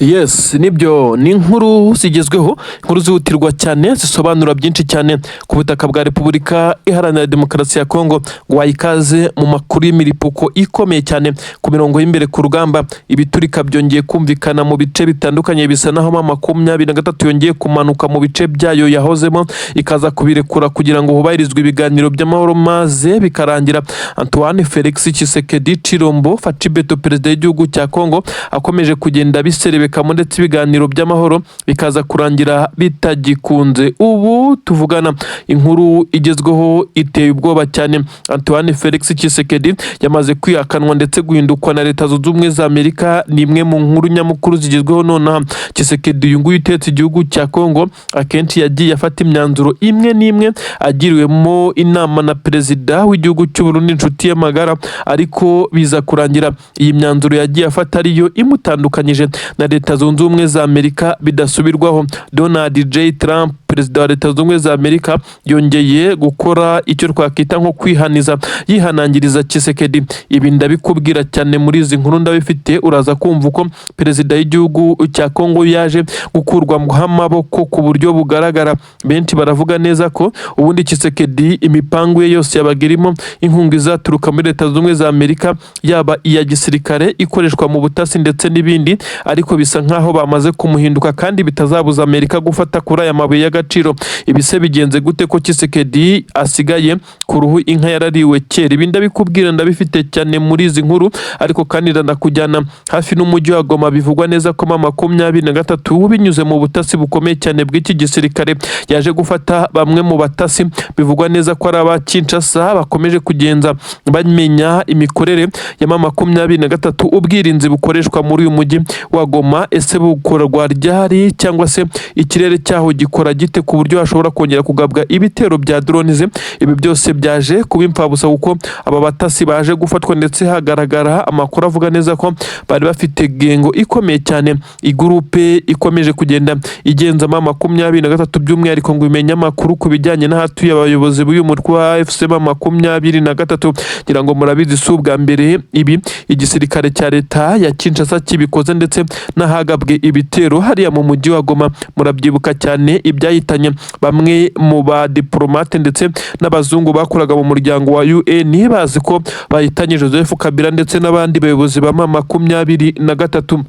Yes, nibyo, ni inkuru zigezweho, inkuru zihutirwa cyane, zisobanura byinshi cyane ku butaka bwa Repubulika Iharanira Demokarasi ya Kongo. Ngo ikaze mu makuru y'imiripuko ikomeye cyane ku mirongo y'imbere ku rugamba. Ibiturika byongeye kumvikana mu bice bitandukanye, bisa naho M23 yongeye kumanuka mu bice byayo yahozemo, ikaza kubirekura kugira ngo hubahirizwe ibiganiro by'amahoro, maze bikarangira Antoine Felix Tshisekedi Tshilombo Fatshi Béton, perezida w'igihugu cya Kongo, akomeje kugenda biserebekamo, ndetse ibiganiro by'amahoro bikaza kurangira bitagikunze. Ubu tuvugana, inkuru igezweho iteye ubwoba cyane. Antoine Felix Tshisekedi yamaze kwihakanwa ndetse guhindukwa na Leta Zunze Ubumwe za Amerika. Ni imwe mu nkuru nyamukuru zigezweho nonaha. Tshisekedi uyu nguyu utetse igihugu cya Kongo, akenshi yagiye afata imyanzuro imwe n'imwe agiriwemo inama na perezida w'igihugu cy'u Burundi, inshuti ye magara, ariko biza kurangira iyi myanzuro yagiye afata ariyo imutandukanyije na Leta Zunze Ubumwe za Amerika bidasubirwaho. Donald J Trump, perezida wa Leta Zunze Ubumwe za Amerika, yongeye gukora icyo twakwita nko kwihaniza, yihanangiriza Tshisekedi. Ibi ndabikubwira cyane muri izi nkuru, ndabifite. Uraza kumva uko perezida w'igihugu cya Kongo yaje gukurwaho amaboko ku buryo bugaragara. Benshi baravuga neza ko ubundi Tshisekedi imipangu ye yose yabaga irimo inkunga izaturuka muri Leta Zunze Ubumwe za Amerika, yaba iya gisirikare ikoreshwa mu butasi ndetse n'ibindi, ariko bisa nkaho bamaze kumuhinduka kandi bitazabuza Amerika gufata kuri aya mabuye y'agaciro. Ibi se bigenze gute ko Tshisekedi asigaye ku ruhu inka yarariwe kera? Ibi ndabikubwira, ndabifite cyane muri izi nkuru, ariko kandi ndanakujyana hafi n'umujyi wa Goma. Bivugwa neza ko M23, binyuze mu butasi bukomeye cyane bw'iki gisirikare, yaje gufata bamwe mu batasi bivugwa neza ko ari aba Kinshasa, bakomeje kugenza bamenya imikorere ya M23. Ubwirinzi bukoreshwa muri uyu mujyi wa Goma, ese bukorwa ryari, cyangwa se ikirere cyaho gikora gite ku buryo hashobora kongera kugabwa ibitero bya drones? Ibi byose byaje kuba impfabusa kuko aba batasi baje gufatwa, ndetse hagaragara amakuru avuga neza ko bari bafite gang ikomeye cyane, igurupe ikomeje kugenda igenzamo M23, by'umwihariko ngo imenye amakuru ku bijyanye n'ahatuye abayobozi b'uyu mutwe wa AFC M23. Ngira ngo murabizi, si ubwa mbere ibi igisirikare cya leta ya Kinshasa kibikoze, ndetse n'ahagabwe ibitero hariya mu mujyi wa Goma. Murabyibuka cyane ibyahitanye bamwe mu badiplomate ndetse n'abazungu bakoraga mu muryango wa UN, bazi ko bahitanye Joseph Kabila ndetse n'abandi bayobozi ba M23.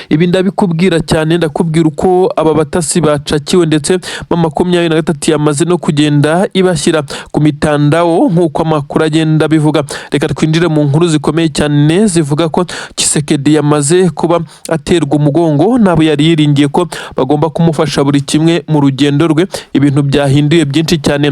Ibi ndabikubwira cyane, ndakubwira uko aba batasi bacakiwe, ndetse M23 yamaze no kugenda ibashyira ku mitandao nk'uko amakuru agenda abivuga. Reka twinjire mu nkuru zikomeye cyane zivuga ko Tshisekedi yamaze kuba aterwa umugongo n'abo yari yiringiye ko bagomba kumufasha buri kimwe mu rugendo rwe. Ibintu byahinduye byinshi cyane.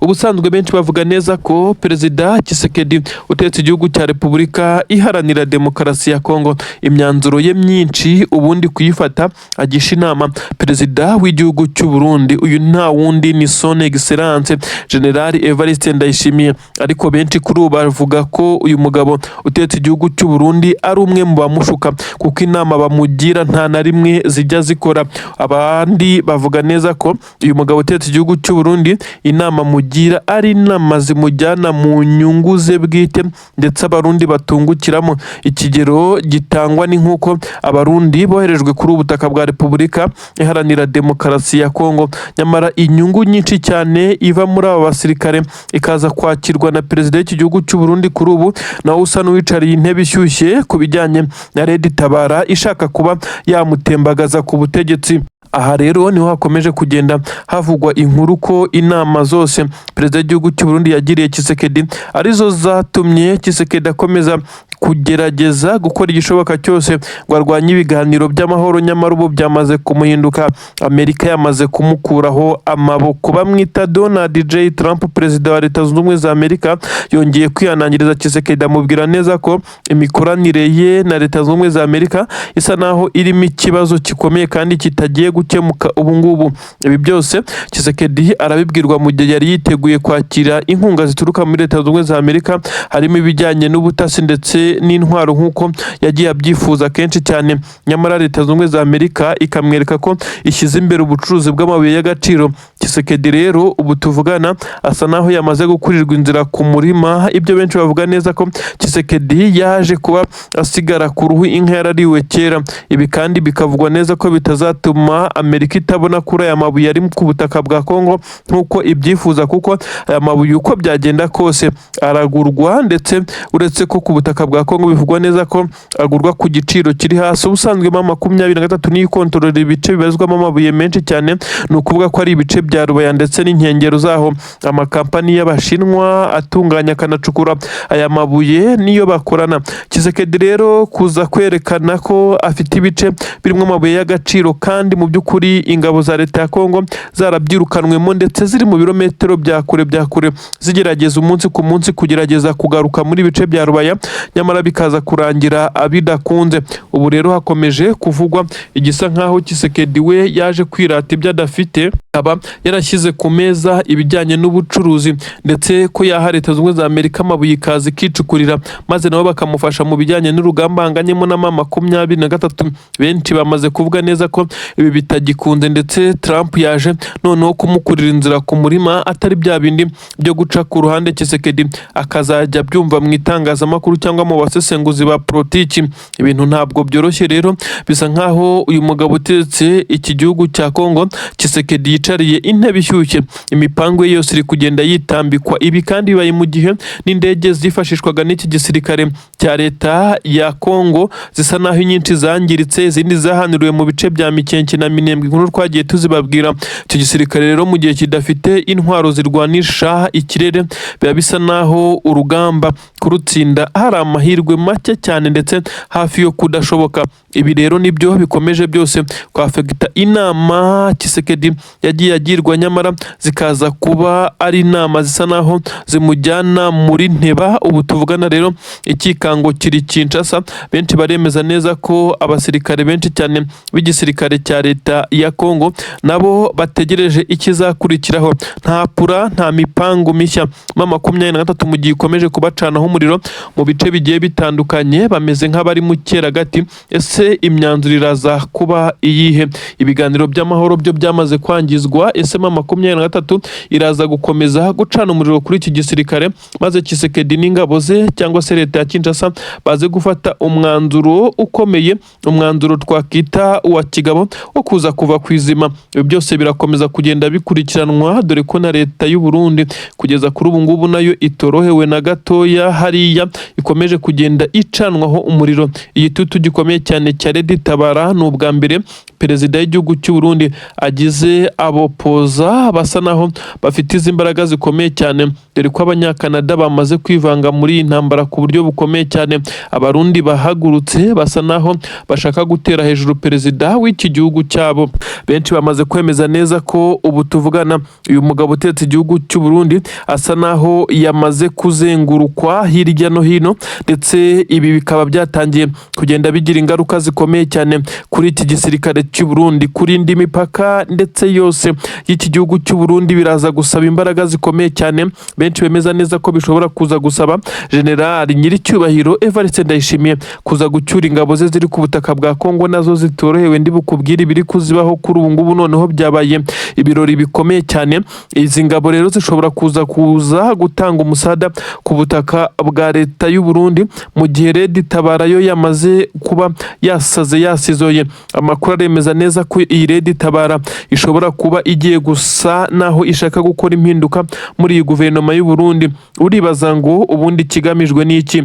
Ubusanzwe benshi bavuga neza ko perezida Tshisekedi utetse igihugu cya Repubulika Iharanira Demokarasi ya Kongo, imyanzuro ye myinshi ubundi kuyifata agisha inama perezida w'igihugu cy'u Burundi. Uyu nta wundi ni Son Excellence General Evariste Ndayishimiye, ariko benshi kuri ubu bavuga ko uyu mugabo utetse igihugu cy'u Burundi ari umwe mu bamushuka, kuko inama bamugira nta na rimwe zijya zikora. Abandi bavuga neza ko uyu mugabo utetse igihugu cy'u Burundi inama amugira ari inama zimujyana mu nyungu ze bwite, ndetse Abarundi batungukiramo. Ikigero gitangwa ni nk'uko Abarundi boherejwe kuri ubu butaka bwa Repubulika Iharanira Demokarasi ya Kongo, nyamara inyungu nyinshi cyane iva muri aba basirikare ikaza kwakirwa na perezida w'iki gihugu cy'u Burundi, kuri ubu nawe usa n'uwicariye intebe ishyushye ku bijyanye na Red Tabara ishaka kuba yamutembagaza ku butegetsi. Aha rero niho hakomeje kugenda havugwa inkuru ko inama zose perezida w'igihugu cy'u Burundi yagiriye Tshisekedi arizo zatumye Tshisekedi akomeza kugerageza gukora igishoboka cyose ngo arwanye ibiganiro by'amahoro, nyamara ubu byamaze kumuhinduka, Amerika yamaze kumukuraho amaboko. Bamwita Donald J Trump, perezida wa Leta Zunze Ubumwe za Amerika, yongeye kwihanangiriza Tshisekedi, amubwira neza ko imikoranire ye na Leta Zunze Ubumwe za Amerika isa naho irimo ikibazo gikomeye kandi kitagiye gukemuka ubu ngubu. Ibi byose Tshisekedi arabibwirwa mu gihe yari yiteguye kwakira inkunga zituruka muri Leta Zunze Ubumwe za Amerika, harimo ibijyanye n'ubutasi ndetse ndetse n'intwaro nk'uko yagiye abyifuza kenshi cyane. Nyamara Leta Zunze Ubumwe za Amerika ikamwereka ko ishyize imbere ubucuruzi bw'amabuye y'agaciro. Tshisekedi rero ubu tuvugana asa naho yamaze gukurirwa inzira ku murima, ibyo benshi bavuga neza ko Tshisekedi yaje kuba asigara ku ruhu inka yarariwe kera. Ibi kandi bikavugwa neza ko bitazatuma Amerika itabona kuri aya mabuye ari ku butaka bwa Kongo nk'uko ibyifuza, kuko aya mabuye uko byagenda kose aragurwa, ndetse uretse ko ku butaka bwa Kongo bivugwa neza ko agurwa ku giciro kiri hasi. Ubusanzwe M23 niyo ikontorora ibice bibarizwamo amabuye menshi cyane, ni ukuvuga ko ari ibice bya Rubaya ndetse n'inkengero zaho. Amakampani y'Abashinwa atunganya akanacukura aya mabuye niyo bakorana. Tshisekedi rero kuza kwerekana ko afite ibice birimo amabuye y'agaciro, kandi mu by'ukuri ingabo za leta ya Kongo zarabyirukanwemo ndetse ziri mu birometero bya kure bya kure, zigerageza umunsi ku munsi kugerageza kugaruka muri bice bya Rubaya, nyamara bikaza kurangira bidakunze. Ubu rero hakomeje kuvugwa igisa nkaho Tshisekedi we yaje kwirata ibyo adafite, akaba yarashyize ku meza ibijyanye n'ubucuruzi, ndetse ko yaha Leta Zunze Ubumwe za Amerika amabuye ikaza ikicukurira, maze nabo bakamufasha mu bijyanye n'urugamba ahanganyemo na M23. Benshi bamaze kuvuga neza ko ibi bitagikunze, ndetse Trump yaje noneho kumukurira inzira ku murima, atari bya bindi byo guca ku ruhande Tshisekedi akazajya abyumva mu itangazamakuru cyangwa mu basesenguzi ba politiki. Ibintu ntabwo byoroshye rero, bisa nkaho uyu mugabo utetse iki gihugu cya Kongo Tshisekedi yicariye intebe ishyushye, imipango ye yose iri kugenda yitambikwa. Ibi kandi bibaye mu gihe n'indege zifashishwaga n'iki gisirikare cya leta ya Kongo zisa naho inyinshi zangiritse, izindi zahanuriwe mu bice bya Mikenke na Minembwe, inkuru twagiye tuzibabwira. Icyo gisirikare rero mu gihe kidafite intwaro zirwanisha ikirere, biba bisa naho urugamba kurutsinda hari amahirwe make cyane ndetse hafi yo kudashoboka. Ibi rero nibyo bikomeje byose kwafekita inama Tshisekedi yagiye agirwa, nyamara zikaza kuba ari inama zisa naho zimujyana muri nteba. Ubu tuvugana rero ikikango kiri Kinshasa, benshi baremeza neza ko abasirikare benshi cyane b'igisirikare cya leta ya Kongo nabo bategereje ikizakurikiraho. Nta pura, nta mipango mishya. M23 mu gihe ikomeje kubacanaho umuriro mu bice bigiye bitandukanye, bameze nk'abari mu cyeragati. Ese imyanzuro iraza kuba iyihe? Ibiganiro by'amahoro byo byamaze kwangizwa. Ese M23 iraza gukomeza gucana umuriro kuri iki gisirikare, maze Tshisekedi n'ingabo ze cyangwa se leta ya Kinshasa baze gufata umwanzuro ukomeye, umwanzuro twakita uwa kigabo wo kuza kuva ku izima? Ibi byose birakomeza kugenda bikurikiranwa, dore ko na leta y'u Burundi kugeza kuri ubu ngubu nayo itorohewe na gatoya, hariya ikomeje kugenda icanwaho umuriro. Igitutu gikomeye cyane cya Red Tabara, ni ubwa mbere perezida w'igihugu cy'u Burundi agize abopoza basa naho bafite izi mbaraga zikomeye cyane, dore ko Abanyakanada bamaze kwivanga muri iyi ntambara ku buryo bukomeye cyane. Abarundi bahagurutse basa naho bashaka gutera hejuru perezida w'iki gihugu cyabo. Benshi bamaze kwemeza neza ko ubu tuvugana uyu mugabo utetse igihugu cy'u Burundi asa naho yamaze kuzengurukwa hirya no hino, ndetse ibi bikaba byatangiye kugenda bigira ingaruka zikomeye cyane kuri iki gisirikare cy'u Burundi, kurinda imipaka ndetse yose y'iki gihugu cy'u Burundi biraza gusaba imbaraga zikomeye cyane. Benshi bemeza neza ko bishobora kuza gusaba General Nyiricyubahiro Evariste Ndayishimiye kuza gucyura ingabo ze ziri ku butaka bwa Kongo, nazo zitorohewe. Ndi bukubwire ibiri kuzibaho kuri ubu ngubu, noneho byabaye ibirori bikomeye cyane. Izi ngabo rero zishobora kuza gutanga umusada ku butaka bwa leta y'u Burundi, mu gihe Red Tabara yo yamaze kuba yasaze yasizoye. Amakuru aremeza neza ko iyi Red Tabara ishobora kuba igiye gusa naho ishaka gukora impinduka muri iyi guverinoma y'u Burundi. Uribaza ngo ubundi ikigamijwe ni iki?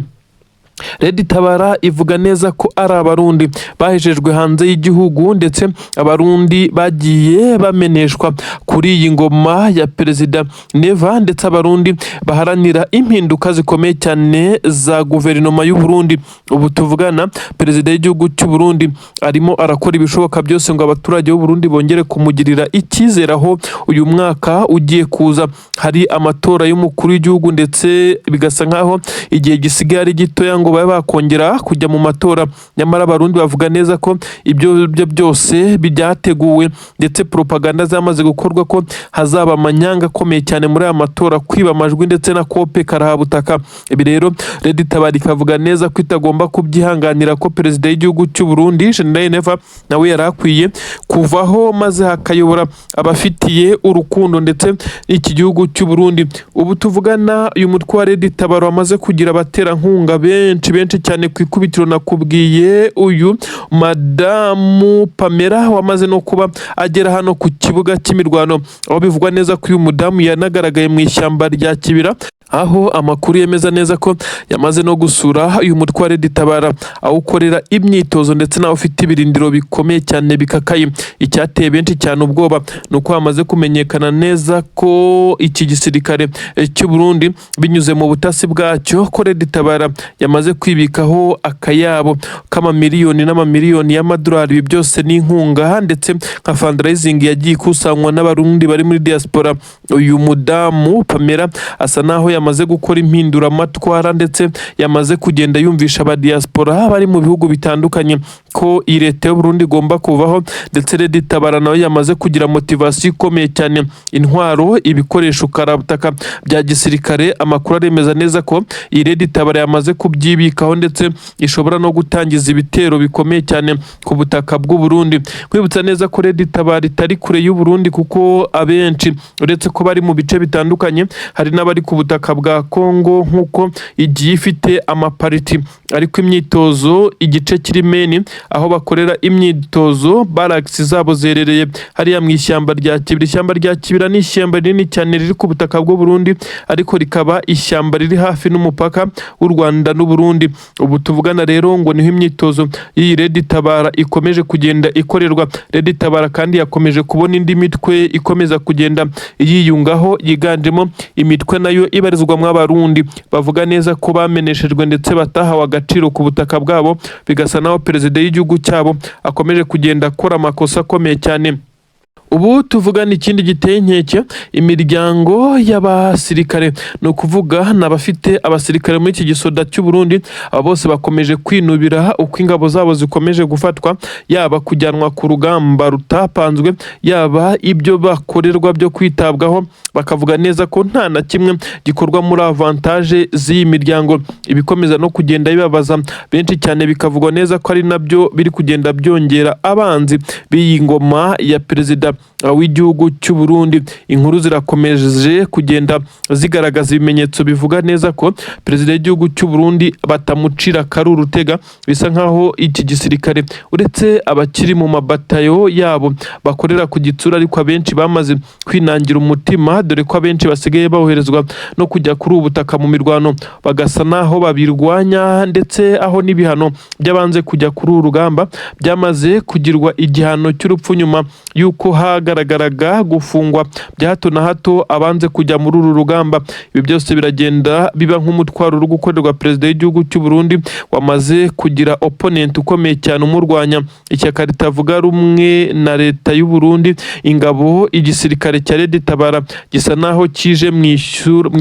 Red Tabara ivuga neza ko ari Abarundi bahejejwe hanze y'igihugu, ndetse Abarundi bagiye bameneshwa kuri iyi ngoma ya perezida Neva, ndetse Abarundi baharanira impinduka zikomeye cyane za guverinoma y'u Burundi. Ubu tuvugana perezida w'igihugu cy'u Burundi arimo arakora ibishoboka byose ngo abaturage b'u Burundi bongere kumugirira icyizere, aho uyu mwaka ugiye kuza hari amatora y'umukuru w'igihugu, ndetse bigasa nkaho igihe gisigaye ari gitoya ngo ngo babe bakongera kujya mu matora. Nyamara Abarundi bavuga neza ko ibyo byo byose byateguwe, ndetse propaganda zamaze gukorwa ko hazaba amanyanga akomeye cyane muri aya matora, kwiba amajwi ndetse na kope karahabutaka. Ibi rero Red Tabara ikavuga neza ko itagomba kubyihanganira, ko perezida w'igihugu cy'u Burundi General Neva nawe yari akwiye kuvaho, maze hakayobora abafitiye urukundo ndetse n'iki gihugu cy'u Burundi. Ubu tuvugana, uyu mutwe wa Red Tabara wamaze kugira abaterankunga benshi benshi cyane. Ku ikubitiro nakubwiye uyu madamu Pamela wamaze no kuba agera hano ku kibuga cy'imirwano, aho bivugwa neza ko uyu mudamu yanagaragaye mu ishyamba rya Kibira, aho amakuru yemeza neza ko yamaze no gusura uyu mutwe wa Red Tabara aho ukorera imyitozo, ndetse nawe ufite ibirindiro bikomeye cyane bikakaye. Icyateye benshi cyane ubwoba ni uko hamaze kumenyekana neza ko iki gisirikare cy'u Burundi, binyuze mu butasi bwacyo, ko Red Tabara yamaze kwibikaho akayabo k'amamiliyoni n'amamiliyoni y'amadolari. Ibi byose ni inkunga ndetse nka fundraising yagiye ikusanywa n'Abarundi bari muri diaspora. Uyu mudamu Pamela asa naho yamaze gukora impinduramatwara, ndetse yamaze kugenda yumvisha aba diaspora bari mu bihugu bitandukanye ko iyi leta y'u Burundi igomba kuvaho. Ndetse Red Tabara nawe yamaze kugira motivation ikomeye cyane, intwaro, ibikoresho karabutaka bya gisirikare. Amakuru aremeza neza ko iyi Red Tabara yamaze kubyibikaho, ndetse ishobora no gutangiza ibitero bikomeye cyane ku butaka bw'u Burundi. Kwibutsa neza ko Red Tabara itari kure y'u Burundi, kuko abenshi uretse ko bari mu bice bitandukanye, hari n'abari ku butaka bwa Congo, nk'uko igiye ifite amapariti. Ariko imyitozo, igice kiri main aho bakorera imyitozo, barracks zabo zerereye hariya mu ishyamba rya Kibira. Ishyamba rya Kibira ni ishyamba rinini cyane riri ku butaka bw'u Burundi, ariko rikaba ishyamba riri hafi n'umupaka w'u Rwanda n'u Burundi. Ubu tuvugana rero ngo niho imyitozo y'iyi Red Tabara ikomeje kugenda ikorerwa. Red Tabara kandi yakomeje kubona indi mitwe ikomeza kugenda yiyungaho, yiganjemo imitwe nayo ibarizwamo Abarundi bavuga neza ko bameneshejwe ndetse batahawe agaciro ku butaka bwabo, bigasa naho perezida w'igihugu cyabo akomeje kugenda akora amakosa akomeye cyane. Ubu tuvugana, ikindi giteye inkeke, imiryango y'abasirikare, ni ukuvuga ni abafite abasirikare muri iki gisoda cy'u Burundi, aba bose bakomeje kwinubira uko ingabo zabo zikomeje gufatwa, yaba kujyanwa ku rugamba rutapanzwe, yaba ibyo bakorerwa byo kwitabwaho, bakavuga neza ko nta na kimwe gikorwa muri avantage z'iyi miryango. Ibikomeza no kugenda bibabaza benshi cyane, bikavugwa neza ko ari nabyo biri kugenda byongera abanzi b'iyi ngoma ya perezida w'igihugu cy'u Burundi. Inkuru zirakomeje kugenda zigaragaza ibimenyetso bivuga neza ko perezida w'igihugu cy'u Burundi batamucira akari urutega. Bisa nkaho iki gisirikare, uretse abakiri mu mabatayo yabo bakorera ku gitsura, ariko abenshi bamaze kwinangira umutima, dore ko abenshi basigaye boherezwa no kujya kuri ubu butaka mu mirwano, bagasa naho babirwanya, ndetse aho n'ibihano by'abanze kujya kuri uru rugamba byamaze kugirwa igihano cy'urupfu, nyuma y'uko hagaragaraga gufungwa bya hato na hato abanze kujya muri uru rugamba. Ibi byose biragenda biba nk'umutwaro uri gukorerwa perezida w'igihugu cy'u Burundi, wamaze kugira opponent ukomeye cyane umurwanya, ishyaka ritavuga rumwe na leta y'u Burundi. Ingabo, igisirikare cya Red Tabara gisa naho kije mu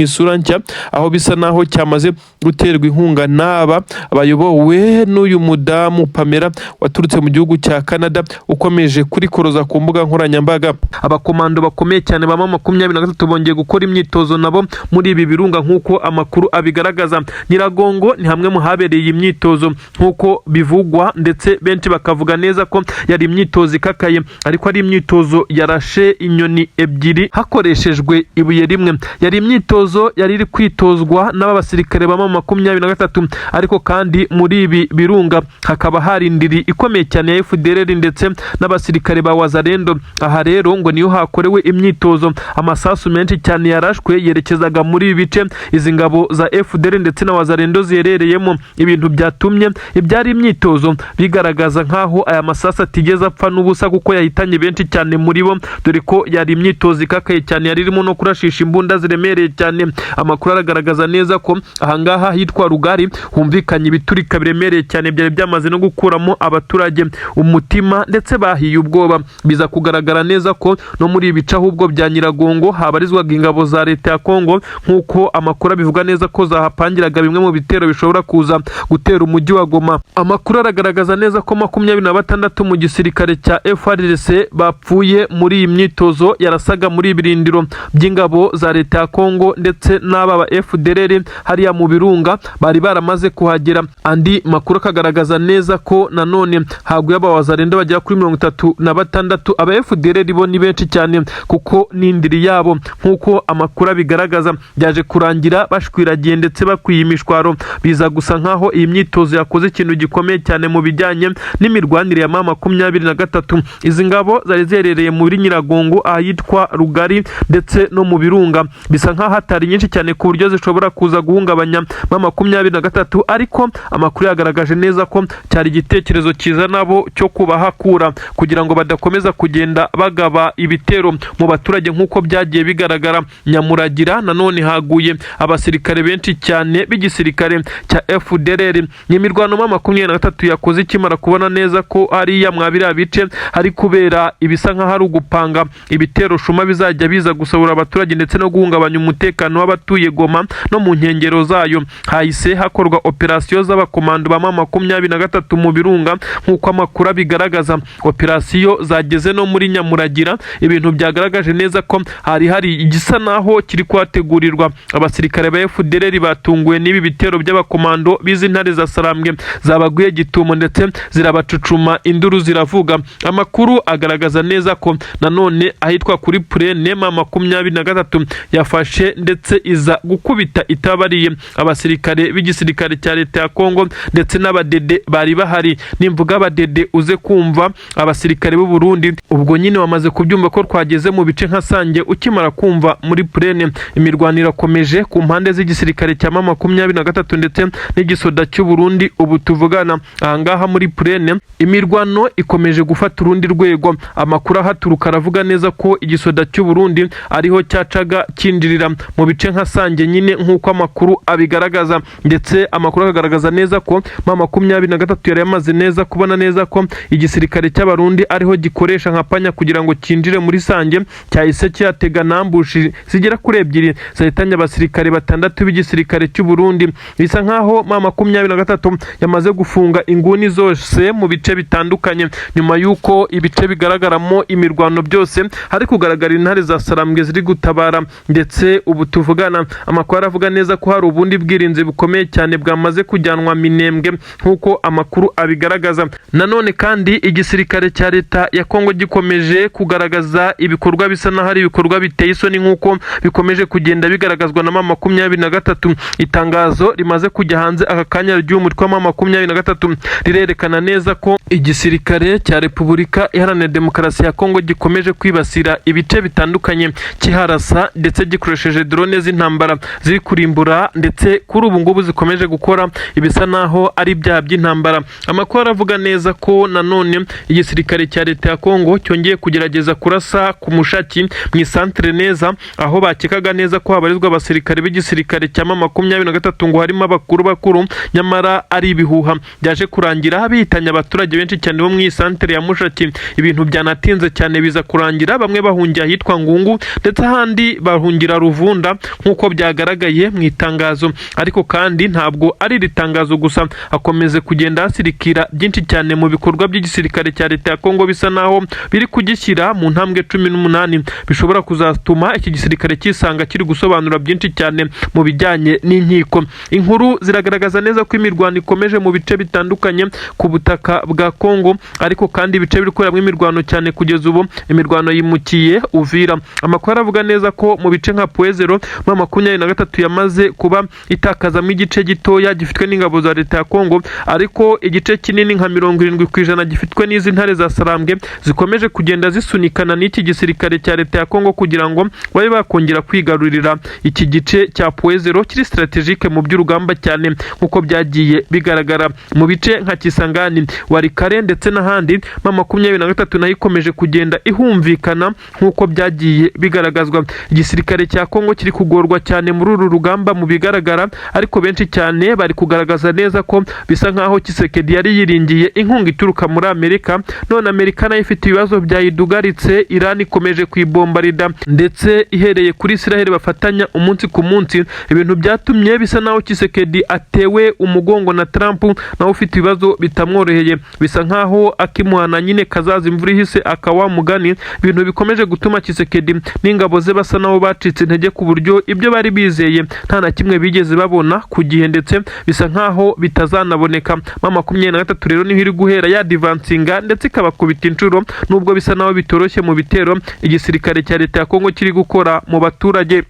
isura nshya, aho bisa naho cyamaze guterwa inkunga n'aba bayobowe n'uyu mudamu Pamela waturutse mu gihugu cya Canada, ukomeje kurikoroza ku mbuga nkoranyambaga. Abakomando bakomeye cyane ba M23 bongeye gukora imyitozo nabo muri ibi birunga, nk'uko amakuru abigaragaza. Nyiragongo ni hamwe mu habereye iyi myitozo nk'uko bivugwa, ndetse benshi bakavuga neza ko yari imyitozo ikakaye, ariko ari imyitozo yarashe inyoni ebyiri hakoreshejwe ibuye rimwe. Yari imyitozo yari iri kwitozwa n'aba basirikare ba M23, ariko kandi muri ibi birunga hakaba hari indiri ikomeye cyane ya FDLR ndetse n'abasirikare ba Wazalendo. Aha rero ngo niyo hakorewe imyitozo. Amasasu menshi cyane yarashwe yerekezaga muri ibi bice izi ngabo za FDLR ndetse na Wazalendo ziherereyemo, ibintu byatumye ibyari imyitozo bigaragaza nk'aho aya masasu atigeze apfa n'ubusa, kuko yahitanye benshi cyane muri bo, dore ko yari imyitozo ikakaye cyane, yari irimo no kurashisha imbunda ziremereye cyane. Amakuru aragaragaza neza ko ahangaha hitwa Rugari humvikanye ibiturika biremereye cyane, byari byamaze no gukuramo abaturage umutima, ndetse bahiye ubwoba. Biza kugaragara Bigaragara neza ko no muri ibi bice ahubwo bya Nyiragongo habarizwaga ingabo za leta ya Kongo, nk'uko amakuru abivuga neza ko zahapangiraga bimwe mu bitero bishobora kuza gutera umujyi wa Goma. Amakuru aragaragaza neza ko 26 mu gisirikare cya FARDC bapfuye muri iyi myitozo yarasaga muri ibirindiro by'ingabo za leta ya Kongo ndetse n'aba ba FDLR hariya mu birunga bari baramaze kuhagera. Andi makuru akagaragaza neza ko nanone haguye abawazarendo bagera kuri 36. Aba FDLR bo ni benshi cyane kuko n'indiri yabo, nk'uko amakuru abigaragaza, byaje kurangira bashwiragiye ndetse bakwiye imishwaro. Biza gusa nkaho iyi myitozo yakoze ikintu gikomeye cyane mu bijyanye n'imirwanire ya M23. Izi ngabo zari ziherereye muri Nyiragongo ahitwa Rugari ndetse no mu birunga, bisa nkaho hatari nyinshi cyane ku buryo zishobora kuza guhungabanya M23, ariko amakuru yagaragaje neza ko cyari igitekerezo cyiza nabo cyo kubahakura kugira ngo badakomeza kugenda bagaba ibitero mu baturage nk'uko byagiye bigaragara. Nyamuragira nanone haguye abasirikare benshi cyane b'igisirikare cya FDLR. Ni imirwano M23 yakoze ikimara kubona neza ko hariya mwa biriya bice hari kubera ibisa nk'aho ari ugupanga ibitero shuma bizajya biza gusahura abaturage ndetse no guhungabanya umutekano w'abatuye Goma no mu nkengero zayo. Hahise hakorwa operasiyo z'abakomando ba M23 mu birunga, nk'uko amakuru abigaragaza. Operasiyo zageze no muri Nyamuragira, ibintu byagaragaje neza ko hari igisa naho kiri kuhategurirwa. Abasirikare ba FDLR batunguwe n'ibi bitero by'abakomando b'izi ntare za Sarambwe zabaguye gitumo ndetse zirabacucuma, induru ziravuga. Amakuru agaragaza neza ko nanone ahitwa kuri Purene M23 yafashe ndetse iza gukubita itabariye abasirikare b'igisirikare cya leta ya Kongo ndetse n'abadede bari bahari. Nimvuga abadede uze kumva abasirikare b'u Burundi, ubwo nyine wamaze kubyumva ko twageze mu bice nka Sange. Ukimara kumva muri Purene, imirwano irakomeje ku mpande z'igisirikare cya M23 ndetse n'igisoda cy'u Burundi. Ubu tuvugana ahangaha muri Purene imirwano ikomeje gufata urundi rwego. Amakuru ahaturuka aravuga neza ko igisoda cy'u Burundi ariho cyacaga cyinjirira mu bice nka Sange nyine, nk'uko amakuru abigaragaza, ndetse amakuru akagaragaza neza ko M23 yari yamaze neza kubona neza ko igisirikare cy'Abarundi ariho gikoresha nka panya kugira ngo cyinjire muri Sange. Cyahise kihatega nambushi zigera kuri ebyiri zahitanye abasirikare 6 b'igisirikare cy'u Burundi. Bisa nkaho M23 yamaze gufunga inguni zose mu bice bitandukanye, nyuma y'uko ibice bigaragaramo imirwano byose hari kugaragara intare za Sarambwe ziri gutabara. Ndetse ubu tuvugana amakuru aravuga neza ko hari ubundi bwirinzi bukomeye cyane bwamaze kujyanwa Minembwe, nk'uko amakuru abigaragaza. Nanone kandi igisirikare cya leta ya Kongo gikomeje kugaragaza ibikorwa bisa n'aho ari ibikorwa biteye isoni, nk'uko bikomeje kugenda bigaragazwa na M23. Itangazo rimaze kujya hanze aka kanya ry'uyu mutwe wa M23 rirerekana neza ko igisirikare cya Repubulika Iharanira Demokarasi ya Kongo gikomeje kwibasira ibice bitandukanye kiharasa, ndetse gikoresheje drone z'intambara ziri kurimbura, ndetse kuri ubu ngubu zikomeje gukora ibisa naho ari ibyaha by'intambara. Amakuru aravuga neza ko nanone igisirikare cya leta ya Kongo cyongeye kugerageza kurasa ku Mushaki mu isantere neza aho bakekaga neza ko habarizwa abasirikare b'igisirikare cya M23, ngo harimo abakuru bakuru, nyamara ari ibihuha. Byaje kurangira bihitanye abaturage benshi cyane bo mu isantere ya Mushaki. Ibintu byanatinze cyane, biza kurangira bamwe bahungiye ahitwa Ngungu ndetse ahandi bahungira Ruvunda, nk'uko byagaragaye mu itangazo. Ariko kandi ntabwo ari iri tangazo gusa, hakomeze kugenda hasirikira byinshi cyane mu bikorwa by'igisirikare cya leta ya Kongo bisa naho biri kugishyira mu ntambwe 18 bishobora kuzatuma iki gisirikare kisanga kiri gusobanura byinshi cyane mu bijyanye n'inkiko. Inkuru ziragaragaza neza ko imirwano ikomeje mu bice bitandukanye ku butaka bwa Kongo, ariko kandi ibice biri kuberamo imirwano cyane kugeza ubu, imirwano yimukiye Uvira. Amakuru aravuga neza ko mu bice nka Pwezero M23 yamaze kuba itakazamo igice gitoya gifitwe n'ingabo za leta ya Kongo, ariko igice kinini nka 70% gifitwe n'izi ntare za Sarambwe zikomeje kugenda zisunikana n'iki gisirikare cya leta ya Kongo kugira ngo babe bakongera kwigarurira iki gice cya Pwezero kiri strategique mu by'urugamba cyane, nk'uko byagiye bigaragara mu bice nka Kisangani, Walikale ndetse n'ahandi. M23 nayo ikomeje kugenda ihumvikana nk'uko byagiye bigaragazwa. Igisirikare cya Kongo kiri kugorwa cyane muri uru rugamba mu bigaragara, ariko benshi cyane bari kugaragaza neza ko bisa nkaho Tshisekedi yari yiringiye inkunga ituruka muri Amerika, none Amerika nayo ifite ibibazo bya Yayidugaritse, Iran ikomeje kuyibombarida, ndetse ihereye kuri Israel bafatanya umunsi ku munsi. Ibintu byatumye bisa naho Tshisekedi atewe umugongo na Trump, nawe ufite ibibazo bitamworoheye. Bisa nkaho akimuhana nyine kazaza imvura ihise akawa mugani. Ibintu bikomeje gutuma Tshisekedi n'ingabo ze basa naho bacitse intege, ku buryo ibyo bari bizeye nta na kimwe bigeze babona ku gihe, ndetse bisa nkaho bitazanaboneka. M23 rero niho iri guhera yadvancinga, ndetse ikabakubita inshuro, nubwo bisa naho bitoroshye mu bitero igisirikare cya leta ya Kongo kiri gukora mu baturage.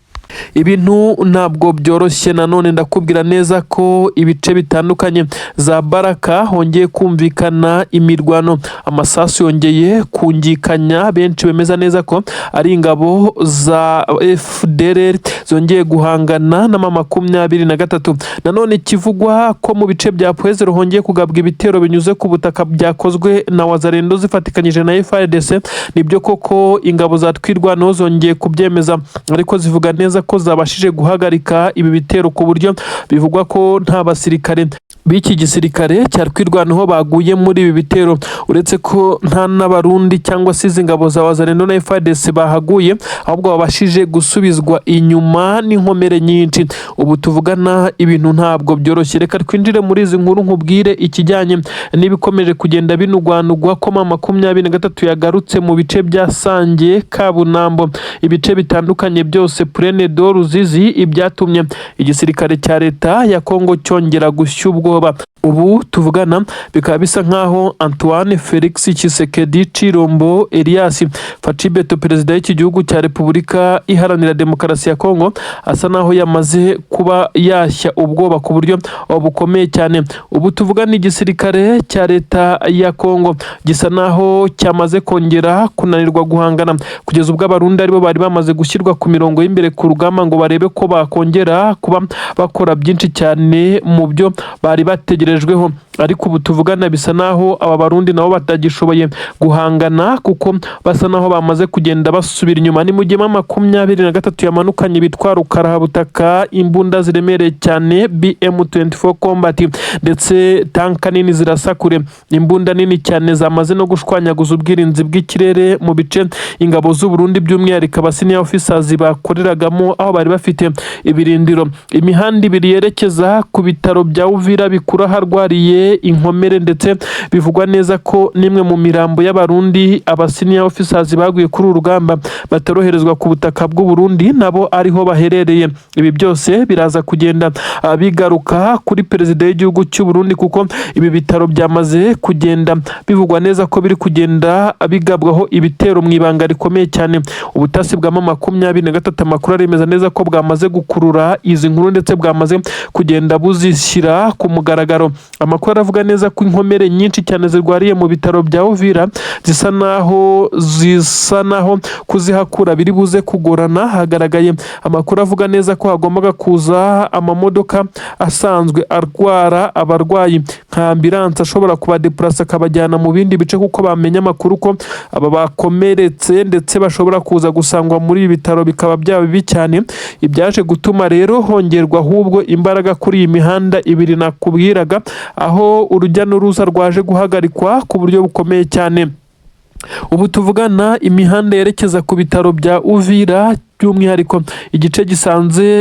Ibintu ntabwo byoroshye. Nanone ndakubwira neza ko ibice bitandukanye za Baraka hongeye kumvikana imirwano, amasasu yongeye kungikanya. Benshi bemeza neza ko ari ingabo za FDLR zongeye guhangana na M23. Nanone kivugwa ko mu bice bya Pwezero hongeye kugabwa ibitero binyuze ku butaka byakozwe na Wazalendo zifatikanyije na FARDC. Nibyo koko, ingabo za Twirwaneho zongeye kubyemeza, ariko zivuga neza ko zabashije guhagarika ibi bitero, ku buryo bivugwa ko nta basirikare b'iki gisirikare cya Twirwaneho baguye muri ibi bitero, uretse ko nta n'Abarundi cyangwa se izi ngabo za Wazalendo na FARDC bahaguye, ahubwo babashije gusubizwa inyuma n'inkomere nyinshi. Ubu tuvugana ibintu ntabwo byoroshye. Reka twinjire muri izi nkuru, nkubwire ikijyanye n'ibikomeje kugenda binugwanugwa ko M23 yagarutse mu bice bya Sange, Kabunambo, ibice bitandukanye byose, Plaine de Ruzizi, ibyatumye igisirikare cya leta ya Kongo cyongera gushya ubwoba. Ubu tuvugana bikaba bisa nkaho Antoine Felix Tshisekedi Tshilombo Elias Fatshi Béton, perezida w'iki gihugu cya Repubulika Iharanira Demokarasi ya Kongo, asa naho yamaze kuba yashya ubwoba ku buryo bukomeye cyane. Ubu tuvugana igisirikare cya leta ya Kongo gisa naho cyamaze kongera kunanirwa guhangana, kugeza ubwo Abarundi aribo bari bamaze gushyirwa ku mirongo y'imbere ku rugamba ngo barebe ko bakongera kuba bakora byinshi cyane mu byo bari bategerejweho. Ariko ubu tuvugana bisa naho aba Barundi nabo batagishoboye guhangana, kuko basa naho bamaze kugenda basubira inyuma. Ni mu gihe M23 yamanukanye bitwara karahabutaka, imbunda ziremereye cyane BM24 Combat, ndetse tanka nini zirasa kure, imbunda nini cyane zamaze no gushwanyaguza ubwirinzi bw'ikirere mu bice ingabo z'u Burundi, by'umwihariko aba senior officers, bakoreragamo, aho bari bafite ibirindiro. Imihanda ibiri yerekeza ku bitaro bya Uvira bikura aharwariye inkomere, ndetse bivugwa neza ko n'imwe mu mirambo y'Abarundi, aba senior officers baguye kuri uru rugamba, bataroherezwa ku butaka bw'u Burundi, nabo ariho baherereye. Ibi byose biraza kugenda bigaruka kuri perezida w'igihugu cy'u Burundi, kuko ibi bitaro byamaze kugenda bivugwa neza ko biri kugenda bigabwaho ibitero mu ibanga rikomeye cyane. Ubutasi bwa M23, amakuru aremeza neza ko bwamaze gukurura izi nkuru, ndetse bwamaze kugenda buzishyira ku mugaragaro. Amakuru aravuga neza ko inkomere nyinshi cyane zirwariye mu bitaro bya Uvira zisa naho kuzihakura biri buze kugorana. Hagaragaye amakuru avuga neza ko hagombaga kuza amamodoka asanzwe arwara abarwayi nka ambulance, ashobora kubadéplaça akabajyana mu bindi bice, kuko bamenya amakuru ko aba bakomeretse ndetse bashobora kuza gusangwa muri ibi bitaro bikaba byaba bibi cyane. Ibyaje gutuma rero hongerwa ahubwo imbaraga kuri iyi mihanda ibiri nakubwiraga, aho urujya n'uruza rwaje guhagarikwa ku buryo bukomeye cyane. Ubu tuvugana imihanda yerekeza ku bitaro bya Uvira, by'umwihariko igice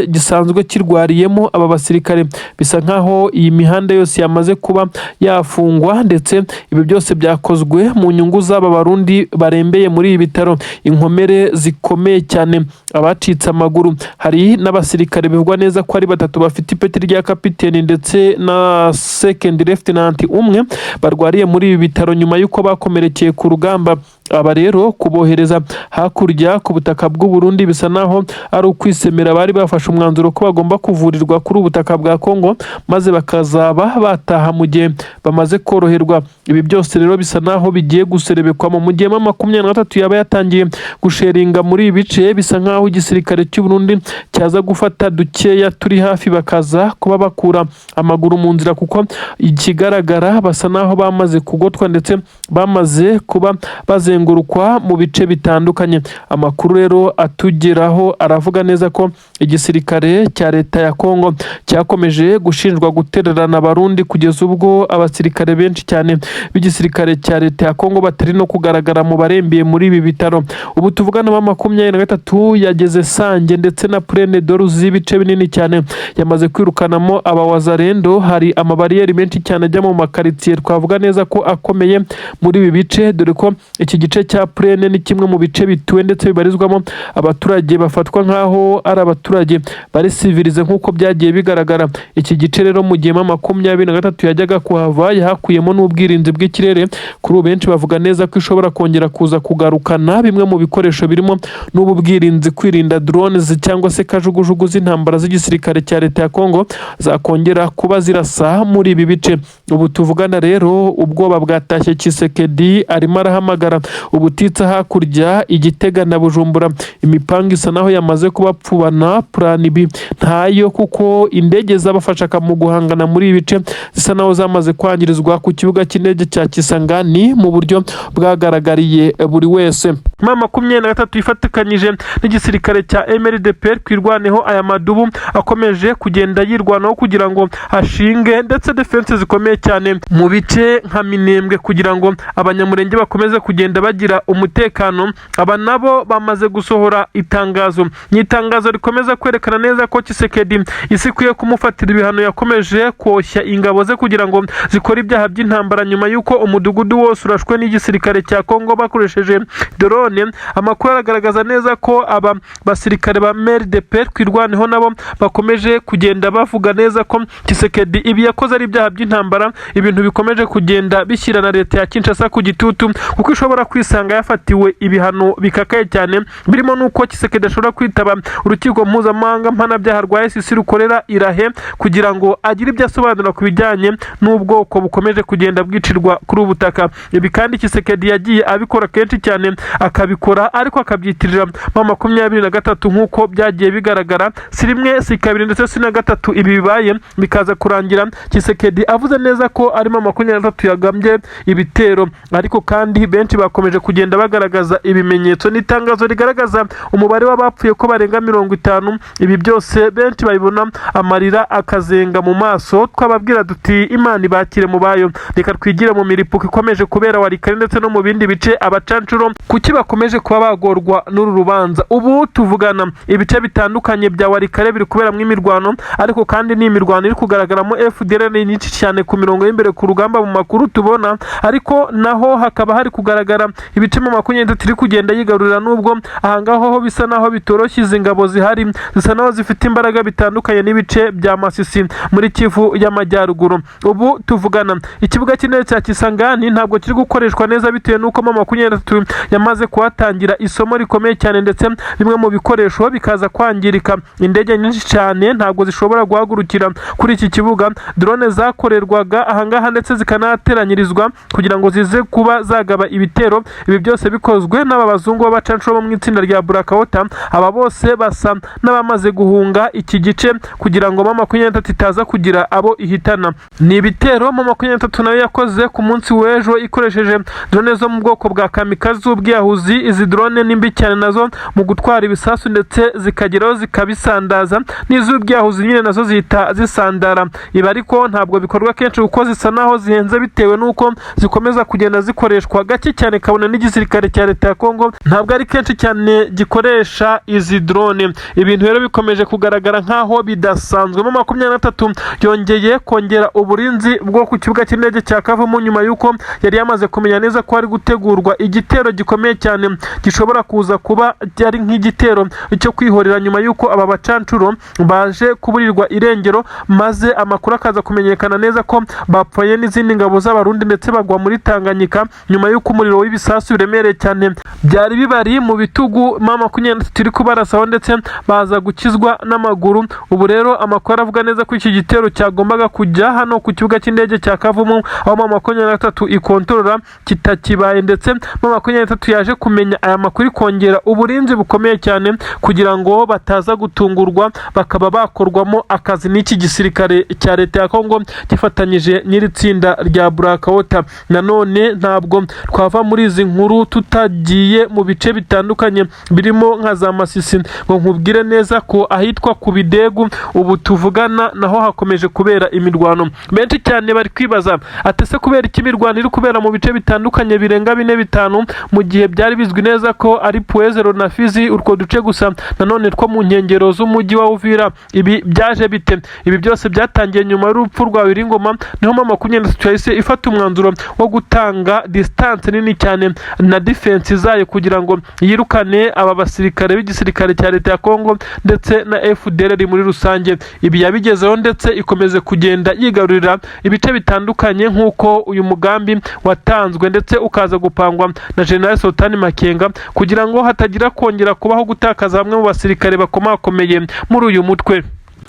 gisanzwe kirwariyemo aba basirikare, bisa nkaho iyi mihanda yose yamaze kuba yafungwa, ndetse ibi byose byakozwe mu nyungu z'aba Barundi barembeye muri ibi bitaro, inkomere zikomeye cyane, abacitse amaguru. Hari n'abasirikare bivugwa neza ko ari batatu bafite ipeti rya kapiteni, ndetse na second lieutenant umwe, barwariye muri ibi bitaro nyuma y'uko bakomerekeye ku rugamba. Aba rero kubohereza hakurya ku butaka bw'u Burundi bisa naho ari ukwisemera. Bari bafashe umwanzuro ko bagomba kuvurirwa kuri ubutaka bwa Kongo, maze bakazaba bataha mu gihe bamaze koroherwa. Ibi byose rero bisa naho bigiye guserebekwa mu gihe M23 yaba yatangiye gushellinga muri ibi bice. Bisa nkaho igisirikare cy'u Burundi cyaza gufata dukeya turi hafi, bakaza kuba bakura amaguru mu nzira, kuko ikigaragara basa naho bamaze kugotwa, ndetse bamaze kuba bazengurutswa. kuzengurukwa mu bice bitandukanye. Amakuru rero atugeraho aravuga neza ko igisirikare cya leta ya Kongo cyakomeje gushinjwa gutererana Abarundi, kugeza ubwo abasirikare benshi cyane b'igisirikare cya leta ya Kongo batari no kugaragara mu barembiye muri ibi bitaro. Ubu tuvugana ba 23 yageze Sange ndetse na Plaine de Ruzizi, ibice binini cyane yamaze kwirukanamo abawazarendo. Hari amabariyeri menshi cyane ajya mu makaritsiye twavuga neza ko akomeye muri ibi bice, dore ko iki gice cya Plaine ni kimwe mu bice bituwe ndetse bibarizwamo abaturage bafatwa nk'aho ari abaturage bari civilisé nk'uko byagiye bigaragara. Iki gice rero, mu gihe 23 yajyaga kuhava, yahakuyemo n'ubwirinzi bw'ikirere. Kuri ubu benshi bavuga neza ko ishobora kongera kuza kugarukana bimwe mu bikoresho birimo n'ubu bwirinzi, kwirinda drones cyangwa se kajugujugu z'intambara z'igisirikare cya leta ya Kongo zakongera kuba zirasa muri ibi bice. Ubu tuvugana rero, ubwoba bwatashye. Tshisekedi arimo arahamagara ubutitsa hakurya Igitega na Bujumbura. Imipanga isa naho yamaze kubapfubana, plan B ntayo, kuko indege zabafashaga mu guhangana muri ibi bice zisa naho zamaze kwangirizwa ku kibuga cy'indege cya Kisangani mu buryo bwagaragariye buri wese. M23 ifatikanyije n'igisirikare cya MRDP Twirwaneho, aya madubu akomeje kugenda yirwanaho kugira ngo ashinge ndetse defense zikomeye cyane mu bice nka Minembwe, kugira ngo Abanyamurenge bakomeze kugenda bagira umutekano. Aba nabo bamaze gusohora itangazo, ni itangazo rikomeza kwerekana neza ko Tshisekedi isi ikwiye kumufatira ibihano. Yakomeje koshya ingabo ze kugira ngo zikore ibyaha by'intambara nyuma y'uko umudugudu wose urashwe n'igisirikare cya Kongo bakoresheje drone. Amakuru aragaragaza neza ko aba basirikare ba MRDP Twirwaneho nabo bakomeje kugenda bavuga neza ko Tshisekedi ibi yakoze ari ibyaha by'intambara, ibintu bikomeje kugenda bishyira na leta ya Kinshasa ku gitutu, kuko ishobora kwisanga yafatiwe ibihano bikakaye cyane, birimo n'uko Tshisekedi ashobora kwitaba urukiko mpuzamahanga mpanabyaha rwa ICC rukorera i La Haye, kugira ngo agire ibyo asobanura ku bijyanye n'ubwoko bukomeje kugenda bwicirwa kuri ubu butaka. Ibi kandi Tshisekedi yagiye abikora kenshi cyane, akabikora ariko akabyitirira M23, nk'uko byagiye bigaragara. Si rimwe, si kabiri, ndetse si na gatatu ibi bibaye, bikaza kurangira Tshisekedi avuze neza ko arimo 23 yagambye ibitero. Ariko kandi benshi bakomeje kugenda bagaragaza ibimenyetso n'itangazo rigaragaza umubare w'abapfuye ko barenga 50. Ibi byose benshi babibona amarira akazenga mu maso. Twababwira duti: "Imana ibakire mu bayo." Reka twigire mu miripuko ikomeje kubera Walikale ndetse no mu bindi bice. Abacancuro kuki bakomeje kuba bagorwa n'uru rubanza? Ubu tuvugana, ibice bitandukanye bya Walikale biri kuberamo imirwano, ariko kandi ni imirwano iri kugaragaramo FDLR nyinshi cyane ku mirongo y'imbere ku rugamba mu makuru tubona. Ariko naho hakaba hari kugaragara ibice M23 iri kugenda yigarurira, nubwo ahangaho ho bisa naho bitoroshye. Izi ngabo zihari zisa naho zifite imbaraga bitandukanye n'ibice bya Masisi muri Kivu y'Amajyaruguru. Ubu tuvugana, ikibuga cy'indege cya Kisangani ntabwo kiri gukoreshwa neza, bitewe n'uko M23 yamaze kuhatangira isomo rikomeye cyane, ndetse bimwe mu bikoresho bikaza kwangirika. Indege nyinshi cyane ntabwo zishobora guhagurukira kuri iki kibuga. Drone zakorerwaga ahangaha ndetse zikanahateranyirizwa kugira ngo zize kuba zagaba ibitero, ibi byose bikozwe n'aba bazungu b'abacanshuro bo mu itsinda rya Blackwater. Aba bose basa n'abamaze guhunga iki gice kugira ngo M23 itaza kugira abo ihitana. Ni ibitero M23 nayo yakoze ku munsi w'ejo ikoresheje drone zo mu bwoko bwa kamikaze z'ubwiyahuzi. Izi drone ni mbi cyane nazo mu gutwara ibisasu, ndetse zikageraho zikabisandaza, n'iz'ubwiyahuzi nyine nazo zihita zisandara. Ibi ariko ntabwo bikorwa kenshi, kuko zisa naho zihenze, bitewe n'uko zikomeza kugenda zikoreshwa gake cyane, kabona n'igisirikare cya leta ya Kongo ntabwo ari kenshi cyane gikoresha izi drone. Ibintu rero bikomeje kugaragara nk'aho bidasanzwe. M23 yongeye kongera uburinzi bwo ku kibuga cy'indege cya Kavumu, nyuma y'uko yari yamaze kumenya neza ko hari gutegurwa igitero gikomeye cyane gishobora kuza kuba ari nk'igitero cyo kwihorera, nyuma y'uko aba bacancuro baje kuburirwa irengero, maze amakuru akaza kumenyekana neza ko bapfuye n'izindi ngabo z'Abarundi, ndetse bagwa muri Tanganyika nyuma y'uko umuriro w'ibisasu biremereye cyane byari bibari mu bitugu M23 iri kubarasaho, ndetse baza gukizwa n'amaguru. Ubu rero amakuru aravuga neza ko iki gitero cyagombaga kujya hano ku kibuga cy'indege cya Kavumu, aho M23 ikontorora, kitakibaye, ndetse M23 yaje kumenya aya makuru ikongera uburinzi bukomeye cyane kugira ngo bataza gutungurwa bakaba bakorwamo akazi n'iki gisirikare cya leta ya Kongo gifatanyije n'iri tsinda rya Blackwater. Nanone ntabwo twava muri izi nkuru z'imiripuko iri kubera muri Walikale ndetse no mu bindi bice bitandukanye. izi nkuru tutagiye mu bice bitandukanye birimo nka za Masisi, ngo nkubwire neza ko ahitwa ku Bidegu ubu tuvugana naho hakomeje kubera imirwano. Benshi cyane bari kwibaza ati: "Ese kubera iki imirwano iri kubera mu bice bitandukanye birenga bine, bitanu, mu gihe byari bizwi neza ko ari Puezero na Fizi, utwo duce gusa nanone two mu nkengero z'umujyi wa Uvira? Ibi byaje bite?" Ibi byose byatangiye nyuma y'urupfu rwa Wiringoma. Niho M23 yahise ifata umwanzuro wo gutanga distance nini cyane na defense zayo kugira ngo yirukane aba basirikare b'igisirikare cya leta ya Kongo ndetse na FDLR muri rusange. Ibi yabigezeho, ndetse ikomeze kugenda yigarurira ibice bitandukanye nk'uko uyu mugambi watanzwe ndetse ukaza gupangwa na General Sultani Makenga, kugira ngo hatagira kongera kubaho gutakaza bamwe mu basirikare bakomakomeye muri uyu mutwe.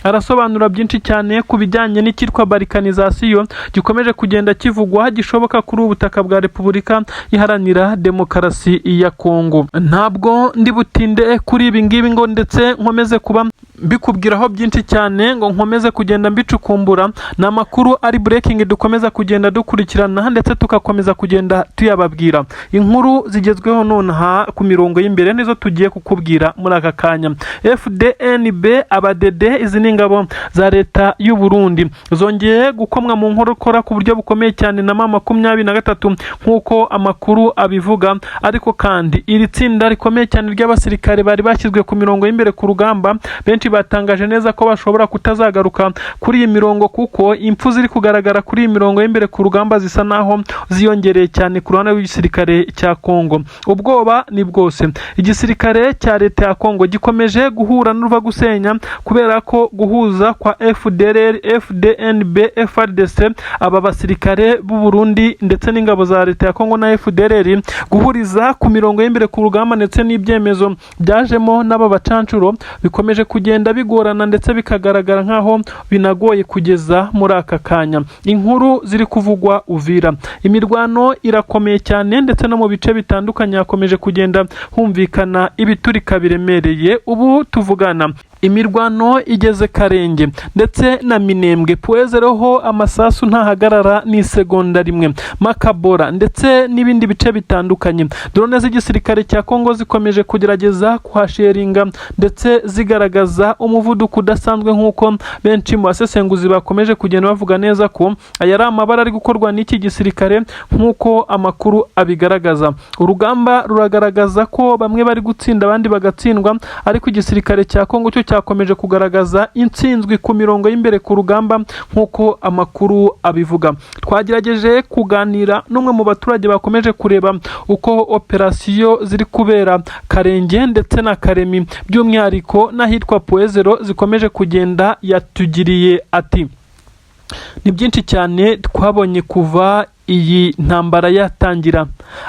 Arasobanura byinshi cyane ku bijyanye n'icyitwa balkanisation gikomeje kugenda kivugwa, gishoboka kuri ubu butaka bwa Repubulika Iharanira Demokarasi ya Kongo. Ntabwo ndi butinde kuri ibi ngibi ngo ndetse nkomeze kuba mbikubwiraho byinshi cyane, ngo nkomeze kugenda mbicukumbura. Ni amakuru ari breaking dukomeza kugenda dukurikirana ndetse tugakomeza kugenda tuyababwira. Inkuru zigezweho nonaha ku mirongo y'imbere nizo tugiye kukubwira muri aka kanya. FDNB, abadede, izi ni ingabo za leta y'u Burundi, zongeye gukomwa mu nkokora ku buryo bukomeye cyane na M23 nk'uko amakuru abivuga. Ariko kandi iri tsinda rikomeye cyane ry'abasirikare bari bashyizwe ku mirongo y'imbere ku rugamba, benshi batangaje neza ko bashobora kutazagaruka kuri iyi mirongo, kuko impfu ziri kugaragara kuri iyi mirongo y'imbere ku rugamba zisa naho ziyongereye cyane ku ruhande rw'igisirikare cya Kongo. Ubwoba ni bwose. Igisirikare cya leta ya Kongo gikomeje guhura n'uruva gusenya kubera ko guhuza kwa FDLR, FDNB, FARDC, aba basirikare b'u Burundi ndetse n'ingabo za leta ya Kongo na FDLR, guhuriza ku mirongo y'imbere ku rugamba, ndetse n'ibyemezo byajemo n'aba bacancuro, bikomeje kugenda bigorana ndetse bikagaragara nk'aho binagoye kugeza muri aka kanya. Inkuru ziri kuvugwa Uvira, imirwano irakomeye cyane, ndetse no mu bice bitandukanye hakomeje kugenda humvikana ibiturika biremereye. Ubu tuvugana imirwano igeze Karenge ndetse na Minembwe. Puwezeroho amasasu ntahagarara n'isegonda rimwe. Makabora ndetse n'ibindi bice bitandukanye, drone z'igisirikare cya Kongo zikomeje kugerageza kuhasheringa ndetse zigaragaza umuvuduko udasanzwe, nk'uko benshi mu basesenguzi bakomeje kugenda bavuga neza ko aya ari amabara ari gukorwa n'iki gisirikare. Nk'uko amakuru abigaragaza, urugamba ruragaragaza ko bamwe bari gutsinda, abandi bagatsindwa, ariko igisirikare cya Kongo cyo cyakomeje kugaragaza intsinzwi ku mirongo y'imbere ku rugamba nk'uko amakuru abivuga. Twagerageje kuganira n'umwe mu baturage bakomeje kureba uko operasiyo ziri kubera Karenge ndetse na Karemi, by'umwihariko n'ahitwa Puezero, zikomeje kugenda. Yatugiriye ati: "Ni byinshi cyane twabonye kuva iyi ntambara yatangira,